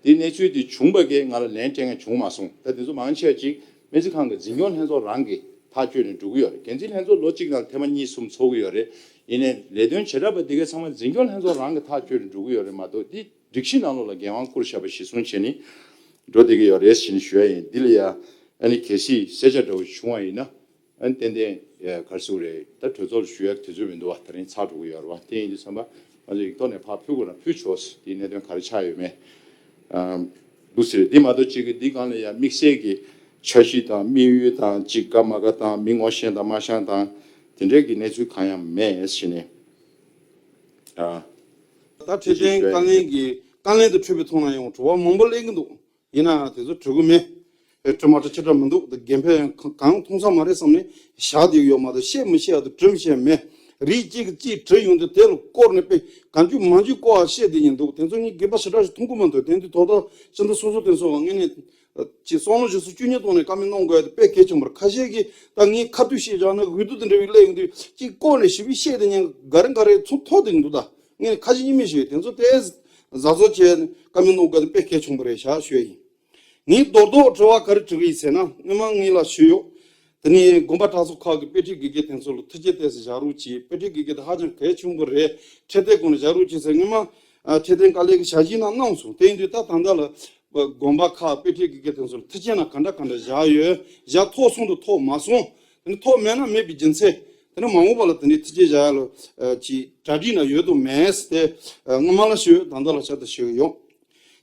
དེ་གནས་ཚུལ་དེ་བྱུང་བ་གས་ང་ལ་ལན་སྤྲད་མཁན་བྱུང་མ་སོང་། ད་དེ་ཚོ་མང་ཆེ་བ་ཅིག་སྨན་རྩིས་ཁང་གི་འཛིན་སྐྱོང་ལྷན་ཚོགས་རང་གིས་ཐག་གཅོད་ནས་འགྲོ་གི་ཡོད་རེད། འགན་འཛིན་ལྷན་ཚོགས་ལོ་གཅིག་ནང་ཐེངས་མ་གཉིས་གསུམ་ཚོགས་ཀྱི་ཡོད་རེད། ཡིན་ནའི་ལས་དོན་བྱེ་བྲག་པ་དེ་གས་ཚང་མ་འཛིན་སྐྱོང་ལྷན་ཚོགས་རང་གིས་ཐག་གཅོད་ནས་འགྲོ་གི་ཡོད་རེད་མ་གཏོགས་འདི་སྒྲིག་གཞི་ནང་ལོགས་ལ་འགན་དབང་བསྐུར་བཞག་པ་གཞི་བཟུང་བྱས་ནས་འགྲོ་བསྡད་ཀྱི་ཡོད་རེད་ཟེར་ནས་ཞུ་ཡ་ཡིན། འདི་ལ་ཡ་ཨ་ནི་གལ་སྲིད་གསལ་ཆ་འདྲ་བོ་བྱུང་བ་ཡིན་ན། ཨ་ནི་ཏན་ཏན་ཨེ་ག་རེ་ཟེར་དགོས་རེད། ད་གྲོས་ཚོགས་ལ་ཞུ་ཡག་དུས་ཚོད་མི་འདུག་བ། དེ་རིང་ཚར་འགྲོ་གི་ཡོད་རེད་བ། དེ་ཡིན་དུས་ཙམ་པ་ང་ཚོ་ཡིག་ཐོག་ནས་ཕར་ཕུལ་དགོས་ན་ཕུལ་ཆོག་དེའི་གནད་དོན་ག་རེ་ཆགས་ཡོད་མེད། ཨ་འདུག་ཟེར། འདི་མ་གཏོགས་གཅིག་གི་འདི་སྒང་ལ་ཡང་དམིགས་བསལ་གྱི་འཆར་གཞི་དང་དམིགས་ཡུལ་དང་གཅིག་དགའ་མ་དགའ་དང་མི་ངོ་ཤེས་དང་མ་ཤེས་དང་དེ་འདྲའི་གི་གནས་ཚུལ་གང་ཡང་མེད་ཟེར་ནས། ཨ་ད་འཕྲོད་བསྟེན་བཀའ་བློན་གྱི་བཀའ་ལན་དུ་འཕྲོད་པའི་ཐོག་ན་ཡང་དྲི་བ་མང་པོ་སླེབས་ཀྱི་འདུག་ཡིན་ནའང་དེ་ཚོ་གྲོལ་གི་མེད། ཨེ་འཕྲོད་མ་འཕྲོད་ཆེ་དྲགས་མི་འདུག་ད་འགན་ཕན་གང་མཐོང་ས་མ་རེད་བསམ་ནས་བཞག་བསྡད་ཡོད་མ་གཏོགས་བཤད་མི་ཤེས་ཡ་དང་དྲི་མི་ཤེས་ཡ་མེད། རིགས་གཅིག་གིས་གཅིག་དྲི་ཡོང་དུས་དེ་ལ་བསྐོར་ནས་དཔེ་གང་བྱུང་མང་བྱུང་བསྐོར་བ་བཤད་བསྡད་ཡིན་འདུག་དེ་ཚོ་ངས་དགོས་པ་ཞེ་དྲག་ཞིག་མཐོང་གི་མ་འདུག་དེ་འདི་ཐོག་ཐོག་སྤྱི་ཟླ་སོ་སོ་དེ་ཚོ་ངས་ནས་ ཅིག་བསམ་བློ་བཞི་སོ་བཅུ་གཉིས་ཐོག་ནས་བཀའ་མོལ་གནང་དགོས་ཡ་དེ་དཔེ་གལ་ཆེན་པོ་རེད། ཁ་ཤས་ཀྱིས་ད་ངས་ཁ་ཐུག་བཤད་བཞག་ན་འོས་བསྡུ་དེ་འདྲ་བའི་སླེབས་ཡོང་དུས་ཅིག་ལྐོག་ནས་ཞིབ་ཞིབ་བཤད་དེ་ཉན་ག་རེ་ག་རེ་ཚུར་ཐོག་དེ་འདུག་ད་ངས་ཁ་ཞེ་གཉིས་མེད་ཞུ་ཡ། དེ་ཚོ་དེ་གཟབ་གཟབ་བྱས་བཀའ་མོལ་གནང་དགོས་ཡ་དེ་དཔེ་གལ་ཆེན་པོ་རེད་ཤག་ཞུ་ཡ་ཡིན། ངས་རྡོག་རྡོག་དྲི་བ་ག་རེ་དྲི་གི་ཡིན་ཟེར་ན། སྔོན་མ་ངས་ལ་ཞུས་ཡོད། དེ་ནས་དགོན་པ་གྲྭ་ཚང་ཁག་གི་དཔེ་ཁྲིད་དགེ་རྒན་དེ་ཚོ་ལ་ཐུགས་རྗེ་གནང་ཟེར་བཞག་རོགས་གྱིས། དཔེ་ཁྲིད་དགེ་རྒན་དེ་ཧ་ཅང་གལ་ཆེན་པོ་རེད། འཕྲོད་བསྟེན་སྒང་ལ་བཞག་རོགས་གྱིས་ཟེར་སྔོན་མ་ཨ་འཕྲོད་བསྟེན་དཀའ་ལས་ཀྱི་ཞལ་བཞེས་ནང་གནང་སོང་། དེ་ཡིན་དུས་ད་ད་ལྟ་ལ་དགོན་པ་ཁག་དཔེ་ཁྲིད་དགེ་རྒན་དེ་ཚོ་ལ་ཐུགས་རྗེ་གནང་ག་འདྲ་ག་འདྲ་བཞག་ཡོད། བཞག་ཐུབ་སོང་དང་ཐུབ་མ་སོང་། དེ་ནས་ཐུབ་མེད་ན་མེད་པའི་རྒྱུ་མཚན། དེ་ནས་མ་འོངས་པ་ལ་དེ་ནས་ཐུགས་རྗེ་བཞག་ཡ་ལ་ཨ་ཅིག་གྲ་སྒྲིག་ན་ཡོད་དང་མེད་དེ་ཨ་སྔོན་མ་ལ་ཞུས་ཡོད། ད་ལྟ་ལ་ཆ་ད་ཞུ་གི་ཡོད།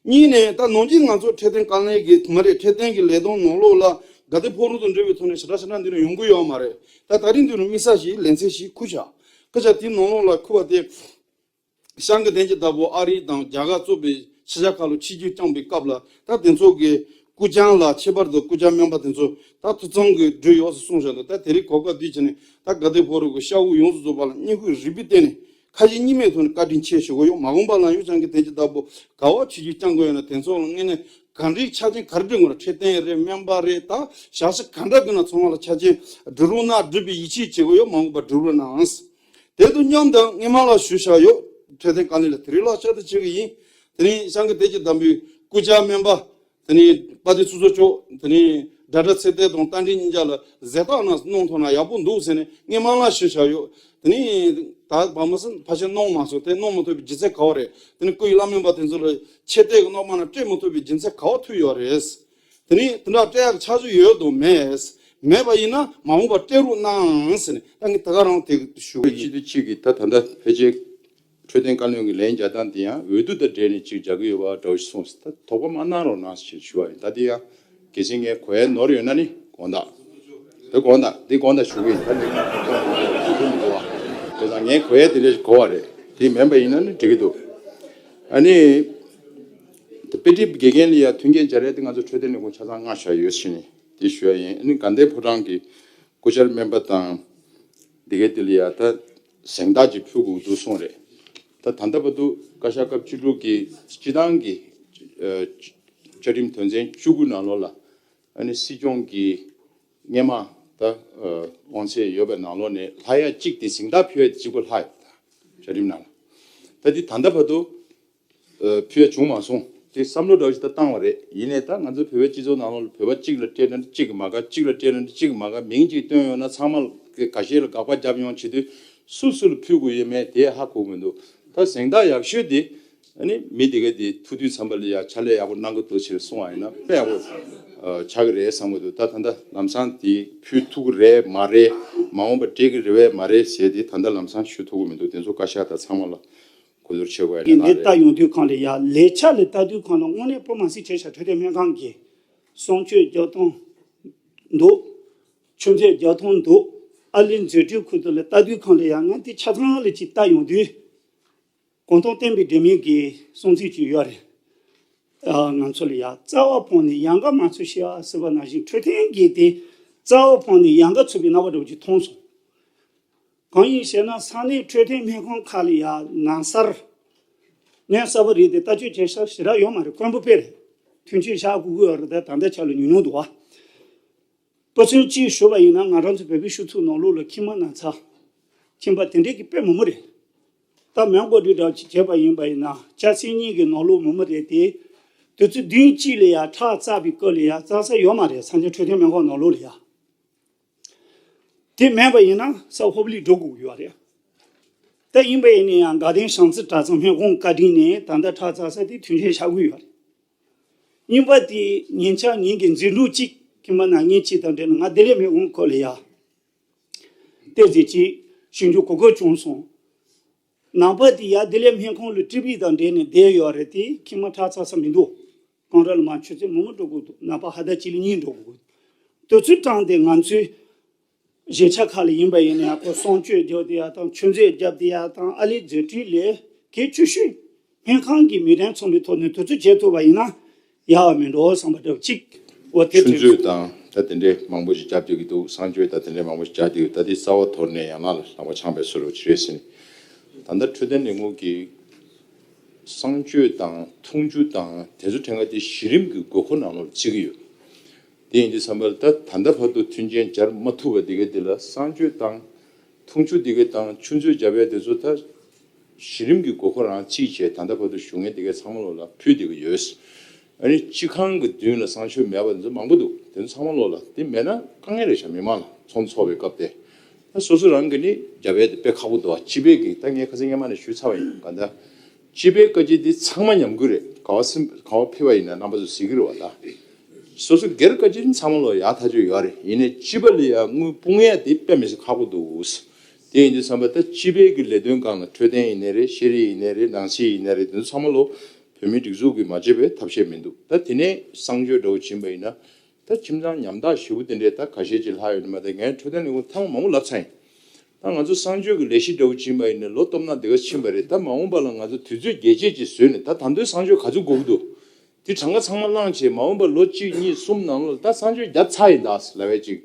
གཉིས་ནས་ད་ནང་བཞིན་ང་ཚོ་འཕྲོད་བསྟེན་དཀའ་ལས་ཀྱི་མ་རེད། འཕྲོད་བསྟེན་གྱི་ལས་དོན་ནང་ལོགས་ལ་དགའ་ལྡན་ཕོ་བྲང་དང་འབྲེལ་བའི་ཐོག་ནས་ཞེ་དྲག་ཞེ་དྲག་འདི་ནས་ཡོང་གི་ཡོད་མ་རེད། ད་ད་རིང་འདི་ནས་དམིགས་བསལ་ཞིག་ལེ་ཚན་ཞིག་ཁུར་བཞག་ཁུར་བཞག་དེའི་ནང་ལོགས་ལ་ཁུར་བ་དེ་ཤང་གི་བསྟན་རྒྱས་བདག་པོ་ཨ་རི་དང་རྒྱ་གར་གཙོས་པའི་ཕྱི་རྒྱལ་ཁག་ལ་ཆིབས་བསྒྱུར་བསྐྱངས་པའི་སྐབས་ལ་ད་དེ་ཚོ་གི་སྐུ་རྐྱང་ལ་ཁྱད་པར་དུ་སྐུ་རྐྱང་སྨན་པ་དེ་ཚོ་ད་ཐུགས་ཚང་གི་འགྲུལ་ཡོད་ཟེར་གསུངས་བཞག་འདུག་ད་དེ་རིང་གོ་སྐབས་འདི་བྱས་ནས་ད་དགའ་ལྡན་ཕོ་བྲང་གི་ཤ་འུ་ཡོངས་སུ་རྫོགས་པ་ལ་བསྙེན་བཀུར་རིམ་པས་བསྟེན་ནས། ཁ་ཞེ་གཉིས་མེད་ཐོག་ནས་བཀའ་དྲིན་ཆེ་ཞུ་གི་ཡོད། མ་འོངས་པ་ལ་ཡང་ཤང་གི་བསྟན་རྒྱས་བདག་པོ་ག་པར་ཆིབས་བསྒྱུར་བསྐྱང་དགོས་ཡོད་ན་དེ་ཚོ་ལ་དངོས་གནས་ག་འདྲའི་ཆ་རྐྱེན་ག་རེ་སྒྲིག་དགོས་ན། འཕྲོད་བསྟེན་རེད། སྨན་པ་རེད། ད་ཞབས་ཕྱི་ག་འདྲ་དགོས་ན་ཚང་མ་ལ་ཆ་རྐྱེན་སྒྲིག་རོགས་གནང་། སྒྲུབ་པའི་ཡིད་ཆེས་བྱེད་དགོས་ཡོད། མ་འོངས་པ་སྒྲུབ་རོགས་གནང་། དེ་དང་མཉམ་དུ་སྔོན་མ་ལ་ཞུས་བཞག་ཡོད། འཕྲོད་བསྟེན་དཀའ་ལས་ལ་དེ་རིང་ལག་བསྟར་དུ་བྱེད་ཀྱི་ཡིན། དེ་ནས་ཤང་གི་བསྟན་རྒྱས་བདག་པོའི་སྐུ་བཅར་སྨན་པ། དེ་ནས་དཔལ་ལྡན་ཚོགས་གཙོ་མཆོག་དེ་ནས་སྒྲ་གྲགས་ཚེ་བརྟན་དང་རྟ་མགྲིན་གཉིས་ཆ་ལ་གཟེངས་རྟགས་གནང་གནང་ཐུབ་ན་ཡག་པོ་འདུག་ཟེར་ནས་སྔོན་མ་ལ་ཞུས་བཞག་ཡོད། དེ་ནས་ད་བར་མ་སོང་ཕལ་ཆེར་གནང་མ་སོང་། དེ་གནང་མ་ཐུབ་པའི་རྒྱུ་མཚན་ག་པར་རེད། དེ་ནས་སྐུ་ཡི་བླ་སྨན་པ་དེ་ཚོ་ལ་ཆེ་གྲས་ཀྱི་རྣམ་པ་ན་སྤྲད་མ་ཐུབ་པའི་རྒྱུ་མཚན་ག་པར་ཐུག་ཡོད་རེད། དེ་ནས་དེ་འདྲ་སྤྲད་ཡག་ཆ་རྐྱེན་ཡོད་དང་མེད། མེད་པ་ཡིན་ན་མ་འོངས་པར་སྤྲད་རོགས་གནང་ཟེར་ནས་ད་ངས་ད་ག་རང་དེ་ཞུ་གི་ཡིན། སྤྱི་འཐུས་གཅིག་གིས་ད་ད་ལྟ་ཕལ་ཆེར་འཕྲོད་བསྟེན་བཀའ་བློན་གྱི་ལན་རྒྱག་སྟངས་དེ་ཡང་འོས་བསྡུ་དང་འབྲེལ་ནས་ཅིག་རྒྱག་གི་ཡོད་པ་འདྲ་བོ་ཞིག་གསུངས་སོང་། ད་དོགས་པ་མ་གནང་རོགས་གནང་ཞེས་ཞུ་བ་ཡིན། ད་དེ་ཡང་གལ་སྲིད་ངས་གོ་ཡ་ནོར་ཡོད་ན་ནི་དགོངས་དག་དེ་དགོངས་དག་འདི་དགོངས་དག་ཞུ་གི་ཡིན། ད་ནི་དེ་ཚང་ངས་གོ་ཡ་དེ་འདྲ་ཞིག་གོ་བ་རེད། དེ་མིན་པ་ཡིན་ན་ནི་འགྲིག་གི་འདུག་ཨ་ནི་དཔེ་ཁྲིད་དགེ་རྒན་ལ་ཡ་མཐུན་རྐྱེན་སྦྱར་ཡ་དེ་ང་ཚོ་འཕྲོད་བསྟེན་ལས་ཁུངས་ཆ་ཚང་མངགས་བཞག་ཡོད་ཟེར་ནས་དེ་ཞུ་ཡ་ཡིན། ཨ་ནི་དགའ་ལྡན་ཕོ་བྲང་གི་སྐུ་བཅར་སྨན་པ་དང་འདི་གའི་དེ་ལ་ཡ་ད་གཟེངས་རྟགས་ཅིག་ཕུལ་དགོས་འདུག་གསུངས་རེད། ད་ད་ལྟ་བར་དུ་བཀའ་ཤག་སྐབས་བཅུ་དྲུག་གི་སྤྱི་བཏང་གི་ཨ་བཅའ་ཁྲིམས་དོན་ཚན་བཅུ་དགུ་ནང་ལོགས་ལ་ཨ་ནི་སྲིད་སྐྱོང་གི་སྔོན་མ་ད་ཨ་དབང་ཚད་ཡོད་པའི་ནང་ལོགས་ནས་ལྷག་ཡ་གཅིག་དེ་གཟེངས་རྟགས་ཕུལ་ཡ་དེ་གཅིག་པོ་ལྷག་ཡོད། ད་བཅའ་ཁྲིམས་ནང་ལ་ད་དེ་ད་ལྟ་བར་དུ་ཨ་ཕུལ་ཡ་བྱུང་མ་སོང་། དེ་བསམ་བློ་འདྲ་བོ་ཞིག་ད་བཏང་བ་རེད། ཡིན་ནའི་ད་ང་ཚོ་བོད་པའི་སྤྱི་ཚོགས་ནང་ལོགས་ལ་བོད་པ་གཅིག་ལ་སྤྲད་ན་གཅིག་གི་མ་དགའ། གཅིག་ལ་སྤྲད་ན་གཅིག་གི་མ་དགའ། མིང་གཅིག་བཏོན་ཡོང་ན་ཚང་མ་གི་འགའ་ཤས་ལ་དགག་པ་བརྒྱབ་ཡོང་། བྱེད་དུས་སུ་སུ་ལ་ཕུལ་དགོས་ཡོད་མེད་དེ་ཧ་གོ་གི་མི་འདུག་ད་གཟེངས་རྟགས་ཡག་ཤོས་དེ་ཨ་ནི་མི་དེ་ག་དེ་ཐུག་དུས་ཙམ་པ་ལ་ཡ་ཕྱག་ལས་ཡག་པོ་གནང་གི་འདུག་ཅེས་གསུངས་པ་ཡིན་ན་དཔེ་ཡག་པོ་ཨ་ཆགས་ཀྱི་རེད་བསམ་གི་འདུག་ད་ད་ལྟ་ལམ་སང་དེ་ཕུལ་ཐུབ་ཀྱི་རེད་མ་རེད། མ་འོངས་པ་སྤྲད་ཀྱི་རེད་པས་མ་རེད་ཟེར་དེ་ད་ལྟ་ལམ་སང་ཞུ་ཐུབ་ཀྱི་མི་འདུག་དེ་ཚོ་བཀའ་ཤག་དང་ཚང་མ་ལ་གོ་བསྡུར་བྱེད་དགོས་ཡ་དེ་ནས་ལྟ་རེད། ཡོང་དུས་གང་ལ་ཡ་ལས་འཆར་ལ་ལྟ་དུས་གང་ལ་དངོས་གནས་སྤོ་མ་སྲིད་བྱས་ཤག་འཕྲོད་བསྟེན་སྨན་ཁང་གི་གསང་སྤྱོད་རྒྱག་སྟངས་འདུག་མཆོད་མཇལ་རྒྱག་སྟངས་འདུག་ཨ་ལས་འཛིན་གྲོས་ཁུལ་དུ་ལ་ལྟ་དུས་གང་ལ་ཡ་ང་དེ་ཆ་ཚང་ལ་ཅིག་ལྟ་ཡོང་དུས། གོང་དུ་བསྟན་པའི་སྒྲོན་མེ་གི་གསུང་ཚིག་ཅིག་ཡོད་རེད། ཨ་ང་ཚོ་ལ་ཡ་རྩ་བ་ཕང་ནས་ཡལ་ག་མ་ཚུགས་ཤེས་ཨ་ཟེར་བ་ནང་བཞིན་འཕྲོད་བསྟེན་གྱི་དེ་རྩ་བ་ཕང་ནས་ཡལ་ག་ཚུགས་པའི་རྣམ་པ་འདྲ་བོ་ཅིག་མཐོང་སོང་། གང་ཡིན་ཞེ་ན་ས་གནས་འཕྲོད་བསྟེན་སྨན་ཁང་ཁག་ལ་ཡ་ན་སར་ནད་གསར་པ་རིགས་དེ་ལྟ་སྤྱོད་བྱེད་ས་ཞེ་དྲག་ཡོད་མ་རེད། དཀོན་པོ་དཔེ་རེད། ཐོན་སྐྱེད་བཞག་དགོས་ཀྱི་ཡོད་རེད། ད་ད་ལྟ་ཆ་ལ་ཉུང་ཉུང་འདུག་བ། དཔེ་མཚོན་གཅིག་ཞུས་པ་ཡིན་ན་ང་རང་ཚོ་བོད་པའི་སྤྱི་ཚོགས་ནང་ལོགས་ལ་ཁྱིམ་མ་ན་ཚ་ཁྱིམ་པ་དེ་འདྲས་ཀྱི་དཔེ་མང་པོ་རེད། ད་མོན་གྷོ་འདྲ་འདྲ་ཅིག་བྱས་པ་ཡིན་པ་ཡིན་ན་སྐྱ་སེར་གཉིས་ཀྱི་ནང་ལོགས་མང་པོ་རེད་དེ། དུས་ཚོད་བདུན་གཅིག་ལ་ཡ་ཁྲག་བཙགས་པའི་སྐབས་ལ་ཡ་བཙག་ས་ཡོད་མ་རེད། ས་མཚམས་འཕྲོད་བསྟེན་སྨན་ཁང་ནང་ལོགས་ལ་ཡ། དེ་མེད་པ་ཡིན་ན་ས་ཧོབ་ལི་འགྲོ་དགོས་ཀྱི་ཡོད་རེད། ད་ཡིན་པ་ཡིན་ན་ཡང་དགའ་ལྡན་བྱང་རྩེ་གྲྭ་ཚང་སྨན་ཁང་བཀའ་དྲིན་ནས་ད་ལྟ་ཁྲག་བཙག་ས་དེ་ཐོན་སྐྱེད་བྱ་དགོས་ཡོད་རེད། གཉིས་པ་དེ་ཉེ་ཆར་ངེད་ཀྱི་འཛིན་གྲོགས་གཅིག་ཁྱིམ་པ་ན་ངེད་གཅིག་དང་འབྲེལ་ནས་ང་བདེ་ལེགས་སྨན་ཁང་ཁུལ་ལ་ཡ་བལྟས་ཚེ་ཅིག་ཞིབ་འཇུག་གོ་སྐབས་བྱུང་སོང་། ནང་པ་དེ་ཡ་བདེ་ལེགས་སྨན་ཁང་ལ་ཊི་བི་དང་འབྲེལ་ནས་བསྡད་ཡོད་རེད་དེ་ཁྱིམ་མ་ཁྲག་བཙག་ས་མི་འདུག་གང་ར་ལ་མ་ཆུ་ཚོད་མང་པོ་འགྲོ་དགོས་འདུག་ནང་པ་ཧ་ད་གཅིག་ལ་གཉིས་འགྲོ་དགོས་འདུག་དུས་ཚོད་སྤྲང་སྟེ་ང་ཚོའི་གཞིས་ཆགས་ཁག་ལ་ཡིན་པ་ཡིན་ན་ཡང་ཁོ་གསང་སྤྱོད་རྒྱབ་དེ་ཡ་དང་མཆོད་མཇལ་རྒྱབ་དེ་ཡ་དང་ཨ་ལེ་མཛད་འཕྲིན་ལས་གལ་ཆེ་ཤོས་སྨན་ཁང་གི་མི་གྲངས་ཚང་མའི་ཐོག་ནས་དུས་ཚོད་བྱེད་ཐུབ་པ་ཡིན་ན་ཡག་པ་མིན་འགྲོ་བསམ་པ་འདྲ་བོ་གཅིག་འོ་དེ་ཆུ་མཛོད་དང་ད་དེ་འདྲའི་མང་པོ་ཞིག་རྒྱབ་བསྡད་ཀྱི་འདུག་གསང་སྤྱོད་དང་དེ་འདྲའི་མང་པོ་ཞིག་རྒྱབ་བསྡད་ཀྱི་འདུག་ད་དེ་རྩ་བ་དོར་ནས་ཡང་ན་ལ་ལག་པ་འཆང་བའི་བཟོ་འདྲ་ཅིག་རེད་ཟེར་ནས་ད་ལྟ་འཕྲོད་བསྟེན་ལས་ཁུངས་ཀྱི་གསང་སྤྱོད་དང་འཐུང་ཆུ་དང་དེ་ཚོ་ཕྲན་ཁ་དེ་གཞི་རིམ་གྱི་དགོས་མཁོ་ནང་ལོགས་བརྩི་གི་ཡོད། དེ་ཡིན་དུས་ཙམ་པ་ལ་ད་ད་ལྟ་བར་དུ་མཐུན་རྐྱེན་སྦྱར་མ་ཐུབ་པ་དེ་གའི་དེ་ལ་གསང་སྤྱོད་བཏང་། འཐུང་ཆུ་དེ་གའི་བཏང་། ཆུ་མཛོད་བརྒྱབ་ཡ་དེ་ཚོ་ད་གཞི་རིམ་གྱི་དགོས་མཁོ་རང་རྩིས་བྱས། ད་ལྟ་བར་དུ་ཞུ་མཁན་དེ་གའི་ཚང་མ་ལོག་ལ་ཕུལ་བསྡད་ཀྱི་ཡོད། ཨ་ནི་སྤྱི་ཁང་གི་མདུན་ལ་གསང་སྤྱོད་མེད་པ་དེ་ཚོ་མང་པོ་འདུག་དེ་ཚོ་ཚང་མ་ལོག་ལ་དེ་མེད་ན་དཀའ་ངལ་རེད་ཤག་མི་མང་ལ་ཚོང་འཚོགས་པའི་སྐབས་དེ། ད་སོ་སོ་རང་གིས་ནི་རྒྱབ་ཡ་དེ་དཔེ་ཁག་པོ་འདུག་སྤྱི་པའི་གི་ད་ངས་ཁ་སང་སྔོན་མ་ནས་ཞུས་ཚར་བ་ཡིན། ག་འདྲ། སྤྱི་པའི་བཀའ་སྤྱི་འདི་ཚང་མ་ཉམས་རྒུད་རེད། ག་བ་སེམས་ག་བ་ཕེབས་པ་ཡིན་ན་རྣམ་པ་ཚོ་གཟིགས་ཀྱི་རེད་བ། ད་སོ་སོ་སྒེར་བཀའ་སྤྱི་ཚང་མ་ལོག་ཡག་ཐག་ཆོད་ཡོད་རེད། ཡིན་ནའི་སྤྱི་པ་ལ་ཡ་དངུལ་སྤུངས་ཡ་དེ་དཔེ་མི་སྲིད་ཁག་པོ་འདུག་དེ་ཡིན་དུས་ཙམ་པ་ད་སྤྱི་པའི་གི་ལས་དོན་སྒང་ལ་འཕྲོད་བསྟེན་ཡིན་ནའི་རེད། ཤེས་རིག་ཡིན་ནའི་རེད། ནང་སྲིད་ཡིན་ནའི་རེད། དེ་ཚོ་ཚང་མ་ལོག་བོད་མིའི་སྒྲིག་འཛུགས་ཀྱིས་མ་བྱས་པའི་ཐབས་ཤེས་མི་འདུག་ད་དེ་ནས་གསང་སྤྱོད་འདྲ་བོ་ཕྱིན་པ་ཡིན་ན། ད་ཁྱིམ་ཚང་ཉམ་ཐག་ཞེ་པོ་དེ་འདྲས་ད་ཁ་ཤས་ཅིག་ལྷག་ཡོད་ནི་མ་གཏོགས། ངས་འཕྲོད་བསྟེན་ལས་ཁུངས་ཐེངས་མང་པོ་ལབ་ཚར་ཡིན། ད་ང་ཚོ་གསང་སྤྱོད་ཀྱི་ལས་གཞི་འདྲ་བོ་ཕྱིན་པ་ཡིན་ན་ལོ་སྟོབས་ན་དེ་ག་ཕྱིན་པ་རེད། ད་མ་འོངས་པ་ལ་ང་ཚོ་དུས་ཚོད་རྒྱས་བཅད་ཅིག་བཟོས་ནས། ད་ད་དུང་གསང་སྤྱོད་ག་ཚོད་དགོས་ཀྱི་འདུག་དེ་གྲངས་ཀ་ཚང་མ་བླངས་བྱས། མ་འོངས་པ་ལོ་གཅིག་གཉིས་གསུམ་ནང་ལོགས་ད་གསང་སྤྱོད་བརྒྱབ་ཚར་ཡིན་ད་ལབ་པའི་ཅིག་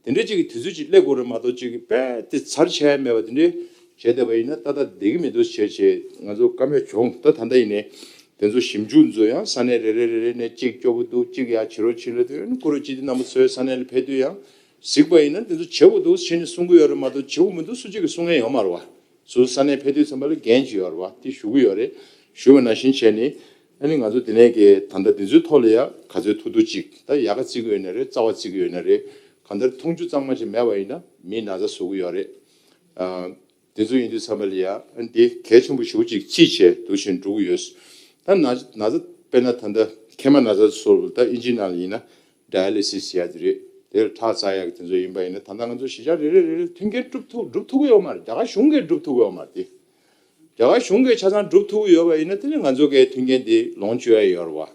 དེ་འདྲའི་ཅིག་གི་དུས་ཚོད་ཅིག་སླེབས་དགོས་རེད་མ་གཏོགས། ཅིག་གི་དཔེ་དེ་ཚར་ཆད་མེད་པ་དེ་འདྲའི་བྱས་བསྡད་པ་ཡིན་ན་ཏག་ཏག་བསྡད་ཀྱི་མི་འདུག་བྱས་བྱས་ང་ཚོ་བཀའ་མོལ་བྱུང་། ད་ད་ལྟ་ཡིན་ནའི་དེ་ཚོ་ཞིབ་འཇུག་ཚོ་ཡང་ས་གནས་རེ་རེ་རེ་རེ་ནས་གཅིག་སྐྱོ་པོ་འདུག་གཅིག་ཡ་བྱེད་རོགས་བྱེད་ལབ་དུས། ཨ་ནི་བཀུར་འོས་སྤྱི་འཐུས་རྣམ་པ་ཚོའི་ས་གནས་ལ་ཕེབས་དུས་ཡང་གཟིགས་པ་ཡིན་ན་དེ་ཚོ་བྱེད་དགོས་འདུག་བྱས་ནས་གསུང་གི་ཡོད་རེད་མ་གཏོགས། བྱེད་དགོས་མི་འདུག་སུ་གཅིག་གིས་གསུང་མཁན་ཡོད་མ་རེད་བ། སོ་སོ་ས་གནས་ཕེབས་དུས་ཙམ་པ་ལ་འགན་ཅིག་ཡོད་རེད་བ། དེ་ཞུ་གི་ཡོད་རེད། ཞུ་བ་ནང་བཞིན་བྱས་ནས། ཨ་ནི་ང་ཚོ་དེ་ནས་ཀྱི་ད་ལྟ་དེ་ཚོའི་ཐོག་ལ་ཡ་ག་ཚོད་ཐུབ་ཐུབ་ཅིག་ད་ཡག་ག་བརྩི་གི་ཡོད་ན་རེད། རྩ་བ་བརྩི་གི་ཡོད་ན་རེད། གང་ལྟར་འཐུང་ཆུ་གཙང་མ་ཅིག་མེད་པ་ཡིན་ན་མིའི་ན་ཚ་བཟོ་གི་ཡོད་རེད། ཨ། དེ་ཚོ་ཡིན་དུས་ཙམ་པ་ལ་ཡ་ཨ་ནི་དེ་གལ་ཆེན་པོ་ཞེ་པོ་ཅིག་རྩིས་བྱས་འདུག་བཞིན་འགྲོ་གི་ཡོད། ད་ན་ན་ཚ་དཔེར་ན་ད་ལྟ་མཁལ་མ་ན་ཚ་སོགས་ད་ཨིན་ཇིའི་ནང་ལ་ཡིན་ན་ཌ་ཡ་ལི་སིས་ཟེར་ཡ་དེ་རེད། དེར་ཁྲག་བཙག་ཡག་གི་དེ་ཚོ་ཡིན་པ་ཡིན་ན། ད་ལྟ་ང་ཚོ་གཞིས་ཆགས་རེ་རེ་རེ་རེ་མཐུན་རྐྱེན་སྒྲུབ་ཐུབ་སྒྲུབ་ཐུབ་ཀྱི་ཡོད་མ་རེད། རྒྱ་གར་གཞུང་གིས་སྒྲུབ་ཐུབ་ཀྱི་ཡོད་མ་རེད་དེ། རྒྱ་གར་གཞུང་གིས་ཆ་ཚང་སྒྲུབ་ཐུབ་ཀྱི་ཡོད་པ་ཡིན་ན་དེ་ནི་ང་ཚོ་གའི་མཐུན་རྐྱེན་དེ་ལོངས་སྤྱོད་ཡ་ཡོད་རེད་བ།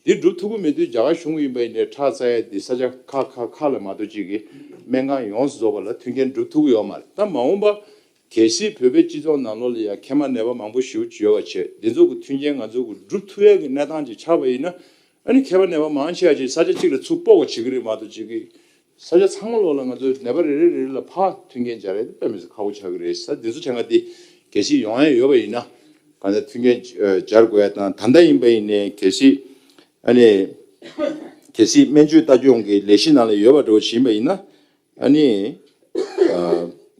དེ་སྒྲུབ་ཐུབ་ཀྱི་མེད་དུས་རྒྱ་གར་གཞུང་གི་ཡིན་པ་ཡིན་ནའི་ཁྲག་བཙག་ཡ་དེ་ས་ཆ་ཁག་ཁག་ཁག་ལ་མ་གཏོགས་ཅིག་གི་སྨན་ཁང་ཡོངས་སུ་རྫོགས་པ་ལ་མཐུན་རྐྱེན་སྒྲུབ་ཐུབ་ཀྱི་ཡོད་མ་རེད། ད་མ་འོངས་པ་གལ་སྲིད་བོད་པའི་སྤྱི་ཚོགས་ནང་ལོགས་ལ་ཡ་མཁལ་མ་ནད་པ་མང་པོ་ཞེ་པོ་ཅིག་ཡོད་པ་བྱས། དེ་ཚོ་གི་མཐུན་རྐྱེན་ང་ཚོ་གི་སྒྲུབ་ཐུབ་ཡ་གི་གནས་སྟངས་ཅིག་ཆགས་པ་ཡིན་ན། ཨ་ནི་མཁལ་མ་ནད་པ་མང་ཆེ་བ་ཅིག་ས་ཆ་གཅིག་ལ་ཚུར་སྤོ་བ་བྱེད་ཀྱི་རེད་མ་གཏོགས་ཅིག་གི་ས་ཆ་ཚང་མ་ལོགས་ལ་ང་ཚོས་ནད་པ་རེ་རེ་རེ་རེ་ལ་ཕར་མཐུན་རྐྱེན་སྦྱར་ཡ་དེ་དཔེ་མི་སྲིད་ཁག་པོ་ཆགས་ཀྱི་རེད་ས། དེ་ཚོ་བྱ་ང་དེ་གལ་སྲིད་ཡོང་ཡ་ཡོད་པ་ཡིན་ན་གང་ལྟར་མཐུན་རྐྱེན་སྦྱར་དགོས་ཡ་དང་། ད་ལྟ་ཡིན་པ་ཡིན་ནའི་གལ་སྲིད་ཨ་ནི་གལ་སྲིད་སྨན་བཅོས་ལྟ་སྐྱོང་གི་ལས་གཞི་ནང་ལ་ཡོད་པ་འདྲ་བོ་ཞིག་ཡིན་པ་ཡིན་ན། ཨ་ནི་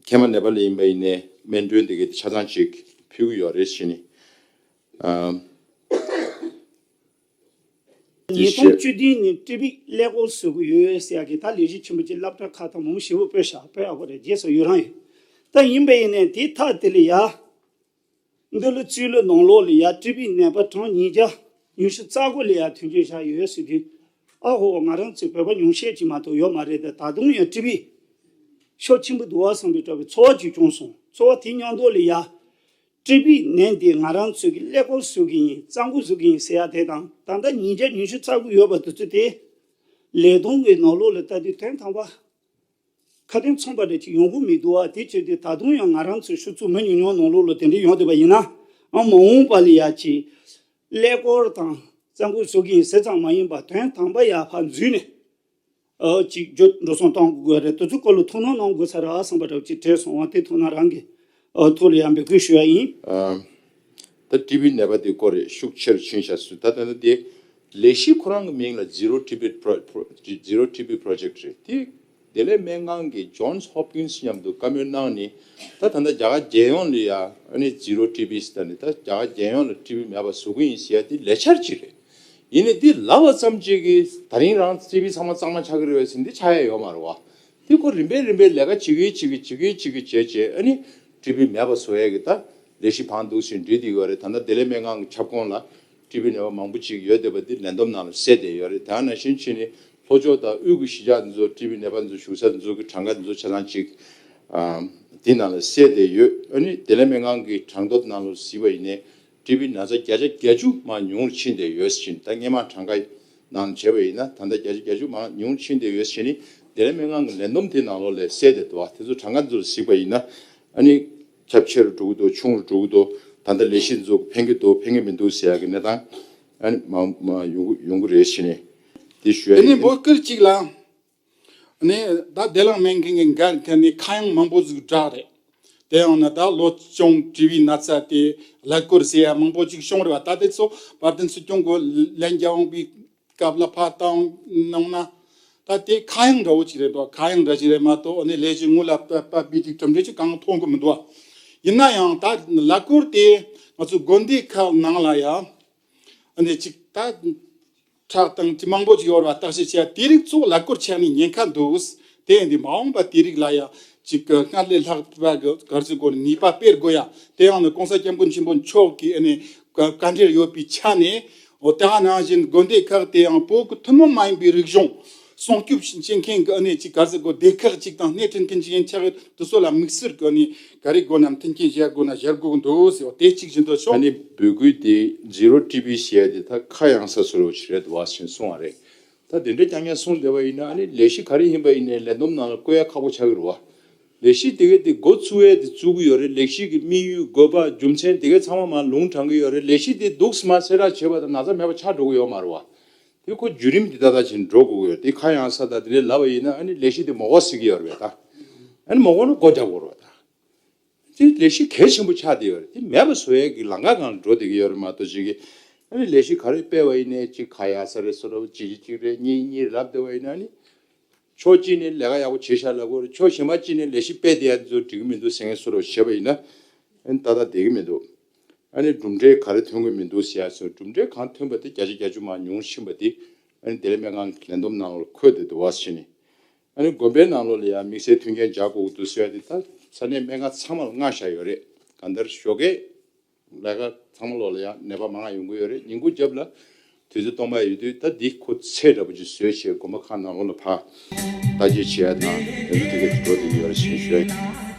མཁལ་མ་ནད་པ་ལ་ཡིན་པ་ཡིན་ནའི་སྨན་གྲོན་དེ་གའི་ཆ་ཚང་ཅིག་ཕུལ་གྱི་ཡོད་རེད་ཟེར་ནས། ཉིས་སྟོང་བཅུ་བདུན་ནས་ཀྲི་པི་ཀླད་ཀོར་བཟོ་གི་ཡོད་ཟེར་ཡ་གི་ད་ལས་གཞི་ཆེན་པོ་ཅིག་སློབ་གྲྭ་ཁག་དང་མང་པོ་ཞེ་པོ་སྤོས་ཤག་སྤོས་ཨ་ཁོ་རེ་རྗེས་སུ་ཡོད་རང་ཡོད། ད་ཡིན་པ་ཡིན་ནའི་དེ་ཐག་དེ་ལ་ཡ། འདི་ལོ་རྩིས་ལོ་ནང་ལོགས་ལ་ཡ་ཀྲི་པི་ནད་པ་གྲངས་ཉིས་བརྒྱ་ཉི་ཤུ་རྩ་དགུ་ལ་ཡ་མཐུན་རྐྱེན་བཞག་ཡོད་ཟེར་དུས། ཨ་ཧོ་ང་རང་ཚོའི་བོད་པ་ཉུང་ཤས་ཅིག་མ་གཏོགས་ཡོད་མ་རེད་དེ། ད་དུང་ཡང་ཀྲི་པི་ཤུགས་ཆེན་པོ་འདུག་བ་བསམ་པའི་འདྲ་བའི་ཚོར་བ་ཅིག་བྱུང་སོང་། ཚོར་བ་དེ་མཉམ་དུ་ལ་ཡ། ཀྲི་པི་ནད་འདི་ང་རང་ཚོ་གི་ཀླད་ཀོར་བཟོ་གི་ཡིན། རྩ་འགོ་བཟོ་གི་ཡིན་ཟེར་ཡ་དེ་དང་། ད་ལྟ་ཉིས་བརྒྱ་ཉི་ཤུ་རྩ་དགུ་ཡོད་པ་དེ་ཚོ་དེ་ལས་དོན་གྱི་ནང་ལོགས་ལ་ལྟ་དུས་དོན་དམ་པ་ཁ་དན་ཚོམ་པ་འདྲ་ཅིག་ཡོང་གི་མི་འདུག་བ། དེ་བྱས་དུས་ད་དུང་ཡང་ང་རང་ཚོའི་ཤོག་ཚུགས་མི་ཉུང་ཉུང་ནང་ལོགས་ལ་དེ་འདྲ་ཡོང་བསྡད་པ་ཡིན་ན། ཨ་མ་འོངས་པ་ལ་ཡ་ཅིག་ཀླད་ཀོར་དང་རྩ་འགོ་བཟོ་གི་ཡིན་ཟེར་ཙམ་མ་ཡིན་པ་དོན་དམ་པ་ཡ་ཕར་འཛུལ་ནས། ཨ་ཅིག་བརྗོད་འགྲོ་སོང་གཏོང་དགོས་རེད། དེ་ཚོ་སྐོར་ལ་ཐུགས་སྣང་གནང་དགོས་ས་རེད་བསམ་པ་འདྲ་བོ་ཅིག་དྲན་སོང་བ། དེ་ཐུགས་སྣང་རང་གི་ཨ་ཐོག་ལ་ཡང་འབོད་སྐུལ་ཞུ་ཡ་ཡིན། ཨ། ད་ཀྲི་པི་ནད་པ་དེ་སྐོར་རེད། ཤུགས་ཆེ་རུ་ཕྱིན་ཤག་ཟེར། ད་ད་ལྟ་དེ་ལས་གཞི་ཁོ་རང་གི་མིང་ལ་Zero T B Pro- Pro- Zero T B Project རེད། དེ་བདེ་ལེགས་སྨན་ཁང་གི་Johns Hopkins མཉམ་དུ་བཀའ་མོལ་གནང་ནས། ད་ད་ལྟ་རྒྱ་གར་རྒྱལ་ཡོངས་ལ་ཡ་ཨ་ནི་Zero T B ཟེར་ནས། ད་རྒྱ་གར་རྒྱལ་ཡོངས་ལ་ཀྲི་པི་མེད་པ་བཟོ་གི་ཡིན་ཟེར་ཡ་དེ་ལས་འཆར་ཅིག་རེད། ཡིན་ནའི་འདི་ལབ་པ་ཙམ་གཅིག་གིས་ད་རིང་རང་ཀྲི་པི་ཚང་མ་གཙང་མ་ཆགས་ཀྱི་རེད་པས་ཟེར་འདི་ཆགས་ཡ་ཡོད་མ་རེད་བ། འདི་ཁོ་རིམ་པས་རིམ་པས་ལས་ཀ་བྱེད་ཀྱི་བྱེད་ཀྱི་བྱེད་ཀྱི་བྱེད་ཀྱི་བྱས་བྱས། ཨ་ནི་ཀྲི་པི་མེད་པ་བཟོ་ཡ་གི་ད་ལས་གཞི་བང་འདུག་ཟེར་འབྲི་བསྡད་ཡོད་རེད། ད་ལྟ་བདེ་ལེགས་སྨན་ཁང་གི་ཁྱབ་ཁོངས་ལ་ཀྲི་པི་ནད་པ་མང་པོ་ཅིག་ཡོད་བསྡད་པ་འདི་ལས་བསྡོམས་ནང་ལ་གསལ་བསྡད་ཡོད་རེད། དེ་ནང་བཞིན་བྱས་ནས་ལྷོ་ཕྱོགས་དང་དབུས་ཀྱི་གཞིས་ཆགས་འདི་ཚོ་ཀྲི་པི་ནད་པ་འདི་ཚོ་བཞུགས་ས་འདི་ཚོ་གི་གྲངས་ཀ་འདི་ཚོ་ཆ་ཚང་གཅིག་ཨ་འདི་ནང་ལ་གསལ་བསྡད་ཡོད། ཨ་ནི་བདེ་ལེགས་སྨན་ཁང་གི་གྲངས་ཐོ་ནང་ལ་གཟིགས་པ་ཡིན་ནའི། ཀྲི་པི་ན་ཚ་བརྒྱ་ཆ་བརྒྱད་ཅུ་མར་ཉུང་རུ་ཕྱིན་བསྡད་ཡོད་ཟེར་གྱིན། ད་སྔོན་མ་གྲངས་ཀ་ནང་བྱས་པ་ཡིན་ན་ད་ལྟ་བརྒྱ་ཆ་བརྒྱད་ཅུ་མར་ཉུང་རུ་ཕྱིན་བསྡད་ཡོད་ཟེར་ནི་བདེ་ལེགས་སྨན་ཁང་གི་ལས་བསྡོམས་དེ་ནང་ལོགས་ལ་གསལ་བསྡད་འདུག་བ། དེ་ཚོ་གྲངས་ཀ་ཚོ་གཟིགས་པ་ཡིན་ན། ཨ་ནི་ཁྱབ་ཆེ་རུ་འགྲོ་གི་འདུག་ཆུང་རུ་འགྲོ་གི་འདུག་ད་ལྟ་ལས་གཞི་ཚོ་ཕན་གྱི་འདུག་ཕན་གྱི་མི་འདུག་ཟེར་ཡ་གི་གནས་སྟངས་ཨ་ནི་མ་མ་ཡོང་གི་ཡོང་གི་རེད་ཟེར་ནི་དེ་ཞུ་ཡ་དེ་ནི་ཡིན། འབོད་སྐུལ་གཅིག་ལ། ནས་ད་བདེ་ལེགས་སྨན་ཁང་གི་འགན་འཁྱེར་ནས་ཁ་གཡང་མང་པོ་ཟིག་བསྒྲགས་རེད། དེ་ཡང་ན་ད་ལོ་ཆུང་ཀྲི་པི་ན་ཚ་དེ་ཀླད་ཀོར་ཟེར་ཡ་མང་པོ་ཅིག་བྱུང་རེད་བ། ད་དེ་ཚོ་བར་དེ་ཚོ་སྐྱོང་དགོས་ལན་རྒྱག་འོང་པའི་སྐབས་ལ་ཕར་བཏང་གནང་ན། ད་དེ་ཁ་གཡང་འདྲ་བོ་ཅིག་རེད་དོ། ཁ་གཡང་འདྲ་ཅིག་རེད་མ་གཏོགས་ཨ་ནི་ལས་གཞི་དངུལ་ལ་པ་པ་པི་ཅིག་གྲུབ་འབྲས་ཅིག་གང་མཐོང་གི་མི་འདུག་བ། ཡིན་ན་ཡང་ད་ལག་སྐོར་དེ་ང་ཚོ་དགོན་སྡེ་ཁག་ནང་ལ་ཡང་ཨ་ནི་ཅིག་ད་ཁྲག་དང་ཅི་མང་པོ་ཅིག་ཡོད་ར་བ་བརྟག་དཔྱད་བྱས་དེ་རིགས་ཚོ་ལག་སྐོར་ཆགས་ནས་ཉེན་ཁ་འདུག་དེ་ཡིན་དུས་མ་འོངས་པ་དེ་རིགས་ལ་ཡང་ཅིག་སྔར་ལས་ལྷག་པ་གི་ག་རེ་ཟེར་དགོས་རེད། ནུས་པ་སྤེལ་དགོས་ཡ། དེ་ཡང་ནི་༸གོང་ས་༸སྐྱབས་མགོན་ཆེན་པོ་མཆོག་གི་ཨ་ནི་བཀའ་བཀའ་འཁྲོལ་ཡོད་པའི་ཆ་ནས། འོ་དེ་ག་ནང་བཞིན་དགོན་སྡེ་ཁག་དེ་ཡང་བོད་ཀྱི་ཐུན་མོང་མ་ཡིན་པའི་རིག་གཞུང་སྲུང་སྐྱོབ་བྱེད་མཁན་གྱི་ཨ་ནི་ཅིག་ག་རེ་ཟེར་དགོས། སྡེ་ཁག་ཅིག་དང་སྣེ་ཁྲིད་མཁན་ཅིག་ཡིན་ཆགས་ཀྱི་དེ་ཚོ་ལ་དམིགས་བསལ་གྱི་ཨ་ནི་ག་རེ་དགོས་ན་མཐུན་རྐྱེན་སྦྱར་དགོས་ན་སྦྱར་དགོས་ཀྱི་འདུག་ཟེར་བ་དེ་གཅིག་བཞིན་དུ་ཤོག་ཨ་ནི་བོད་ཁུལ་དེ་ཛི་རོ་ཊི་བི་ཞེས་ཡ་དེ་ད་ཁ་གཡང་ས་ཚོ་རོ་ཞིག་རེད་འདུག་བ་ཞེས་གསུངས་པ་རེད། ད་དེ་འདྲ་རྐྱང་རྐྱང་གསུངས་བསྡད་པ་ཡིན་ན་ཨ་ནི་ལས་གཞི་ག་རེ་ཡིན་པ་ཡིན་ནའི་ལས་བསྡོམས་ནང་ལ་བཀོད་ཡ་ཁག་པོ་ཆགས་ཀྱི་རེད་བ། ལས་གཞི་དེ་གའི་དེ་འགོ་ཚུགས་ཡས་དེ་བཙུགས་ཀྱི་ཡོད་རེད། ལས་གཞི་གི་དམིགས་ཡུལ་དགོས་པ་རྒྱུ་མཚན་དེ་གའི་ཚང་མ་མར་ལུང་དྲངས་ཀྱི་ཡོད་རེད། ལས་གཞི་དེ་འདུག་སེ་མར་གསལ་བསྒྲགས་བྱས་པ་དང་ན་ཚ་མེད་པ་ཆགས་འགྲོ་གི་ཡོད་མ་རེད་བ། དེ་ཁོ་བརྒྱུད་རིམ་དེ་ཏག་ཏག་བྱས་ནས་འགྲོ་དགོས་ཀྱི་ཡོད་རེད། དེ་ཁ་གཡང་ས་དང་དེ་འདྲས་ལབ་པ་ཡིན་ན་ཨ་ནི་ལས་གཞི་དེ་མགོ་སྐོར་ཟེར་གྱི་ཡོད་རེད་བ་ད། ཨ་ནི་མགོ་སྐོར་ནི་སྒོ་རྒྱག་དགོས་རེད་བ་ད། དེ་ལས་གཞི་གལ་ཆེན་པོ་ཆགས་བསྡད་ཡོད་རེད། དེ་མེད་པ་བཟོ་ཡས་ཀྱི་ལམ་ཁ་སྒང་འགྲོ་བསྡད་ཀྱི་ཡོད་རེད་མ་གཏོགས་ཅིག་གི་ཨ་ནི་ལས་གཞི་ག་རེ་སྤེལ་བ་ཡིན་ནའི་ཅིག་ཁ་གཡར་ས་རེད་ཟེར་རོ་གཅིག་གཅིག་རེད། གཉིས་གཉིས་ལབ་བསྡད་པ་ཡིན་ན་ནི། ཕྱོགས་གཅིག་ནས་ལས་ཀ་ཡག་པོ་བྱས་ཤག་ལབ་དགོས་རེད། ཕྱོགས་གཞན་པ་གཅིག་ནས་ལས་གཞི་སྤེལ་བསྡད་ཡ་འདི་ཚོ་འགྲིག་གི་མི་འདུག་ཟེར་མཁན་བཟོ་འདྲ་བྱས་པ་ཡིན་ན། ཨ་ནི་ཏག་ཏག་བསྡད་ཀྱི་མི་འདུག་ཨ་ནི་གྲུབ་འབྲས་ག་རེ་ཐོན་གྱི་མི་འདུག་ཟེར་ཡ་ཚོ་གྲུབ་འབྲས་གང་ཐོན་པ་དེ་བརྒྱ་ཆ་བརྒྱད་ཅུ་མར་ཉུང་ཕྱིན་པ་དེ་ཨ་ནི་དེ་ལས་སྨན་ཁང་ལས་བསྡོམས་ནང་ལ་འཁོད་བསྡད་འདུག་བ་ཟེར་ནས། ཨ་ནི་དགོན་པའི་ནང་ལོགས་ལ་ཡང་དམིགས་བསལ་མཐུན་རྐྱེན་སྦྱར་དགོས་ཀྱི་འདུག་ཟེར་ཡ་དེ་ད་ས་གནས་སྨན་ཁང་ཚང་མ་ལ་མངགས་བཞག་ཡོད་རེད། གང་ལྟར་ཞོགས་ཀས་ལས་ཀ་ཚང་མ་ལོགས་ལ་ཡང་ནད་པ་མང་ང་ཡོང་གི་ཡོད་རེད། ཉིན་གུང་རྒྱབ་ལ་དུས་ཚོད་སྟོང་པ་ཡོད་དུས་ད་འདི་ཁོ་ཚད་འདྲ་པོ་ཅིག་བཟོས་བྱས་དགོན་པ་ཁག་ནང་ལོགས་ལ་ཕར་བརྟག་དཔྱད་བྱེད་ཡ་དང་དེ་ཚོ་དེ་ག་འགྲོ་བསྡད་ཀྱི་ཡོད་རེད་ཞེས་ཞུ་ཡ་ཡིན།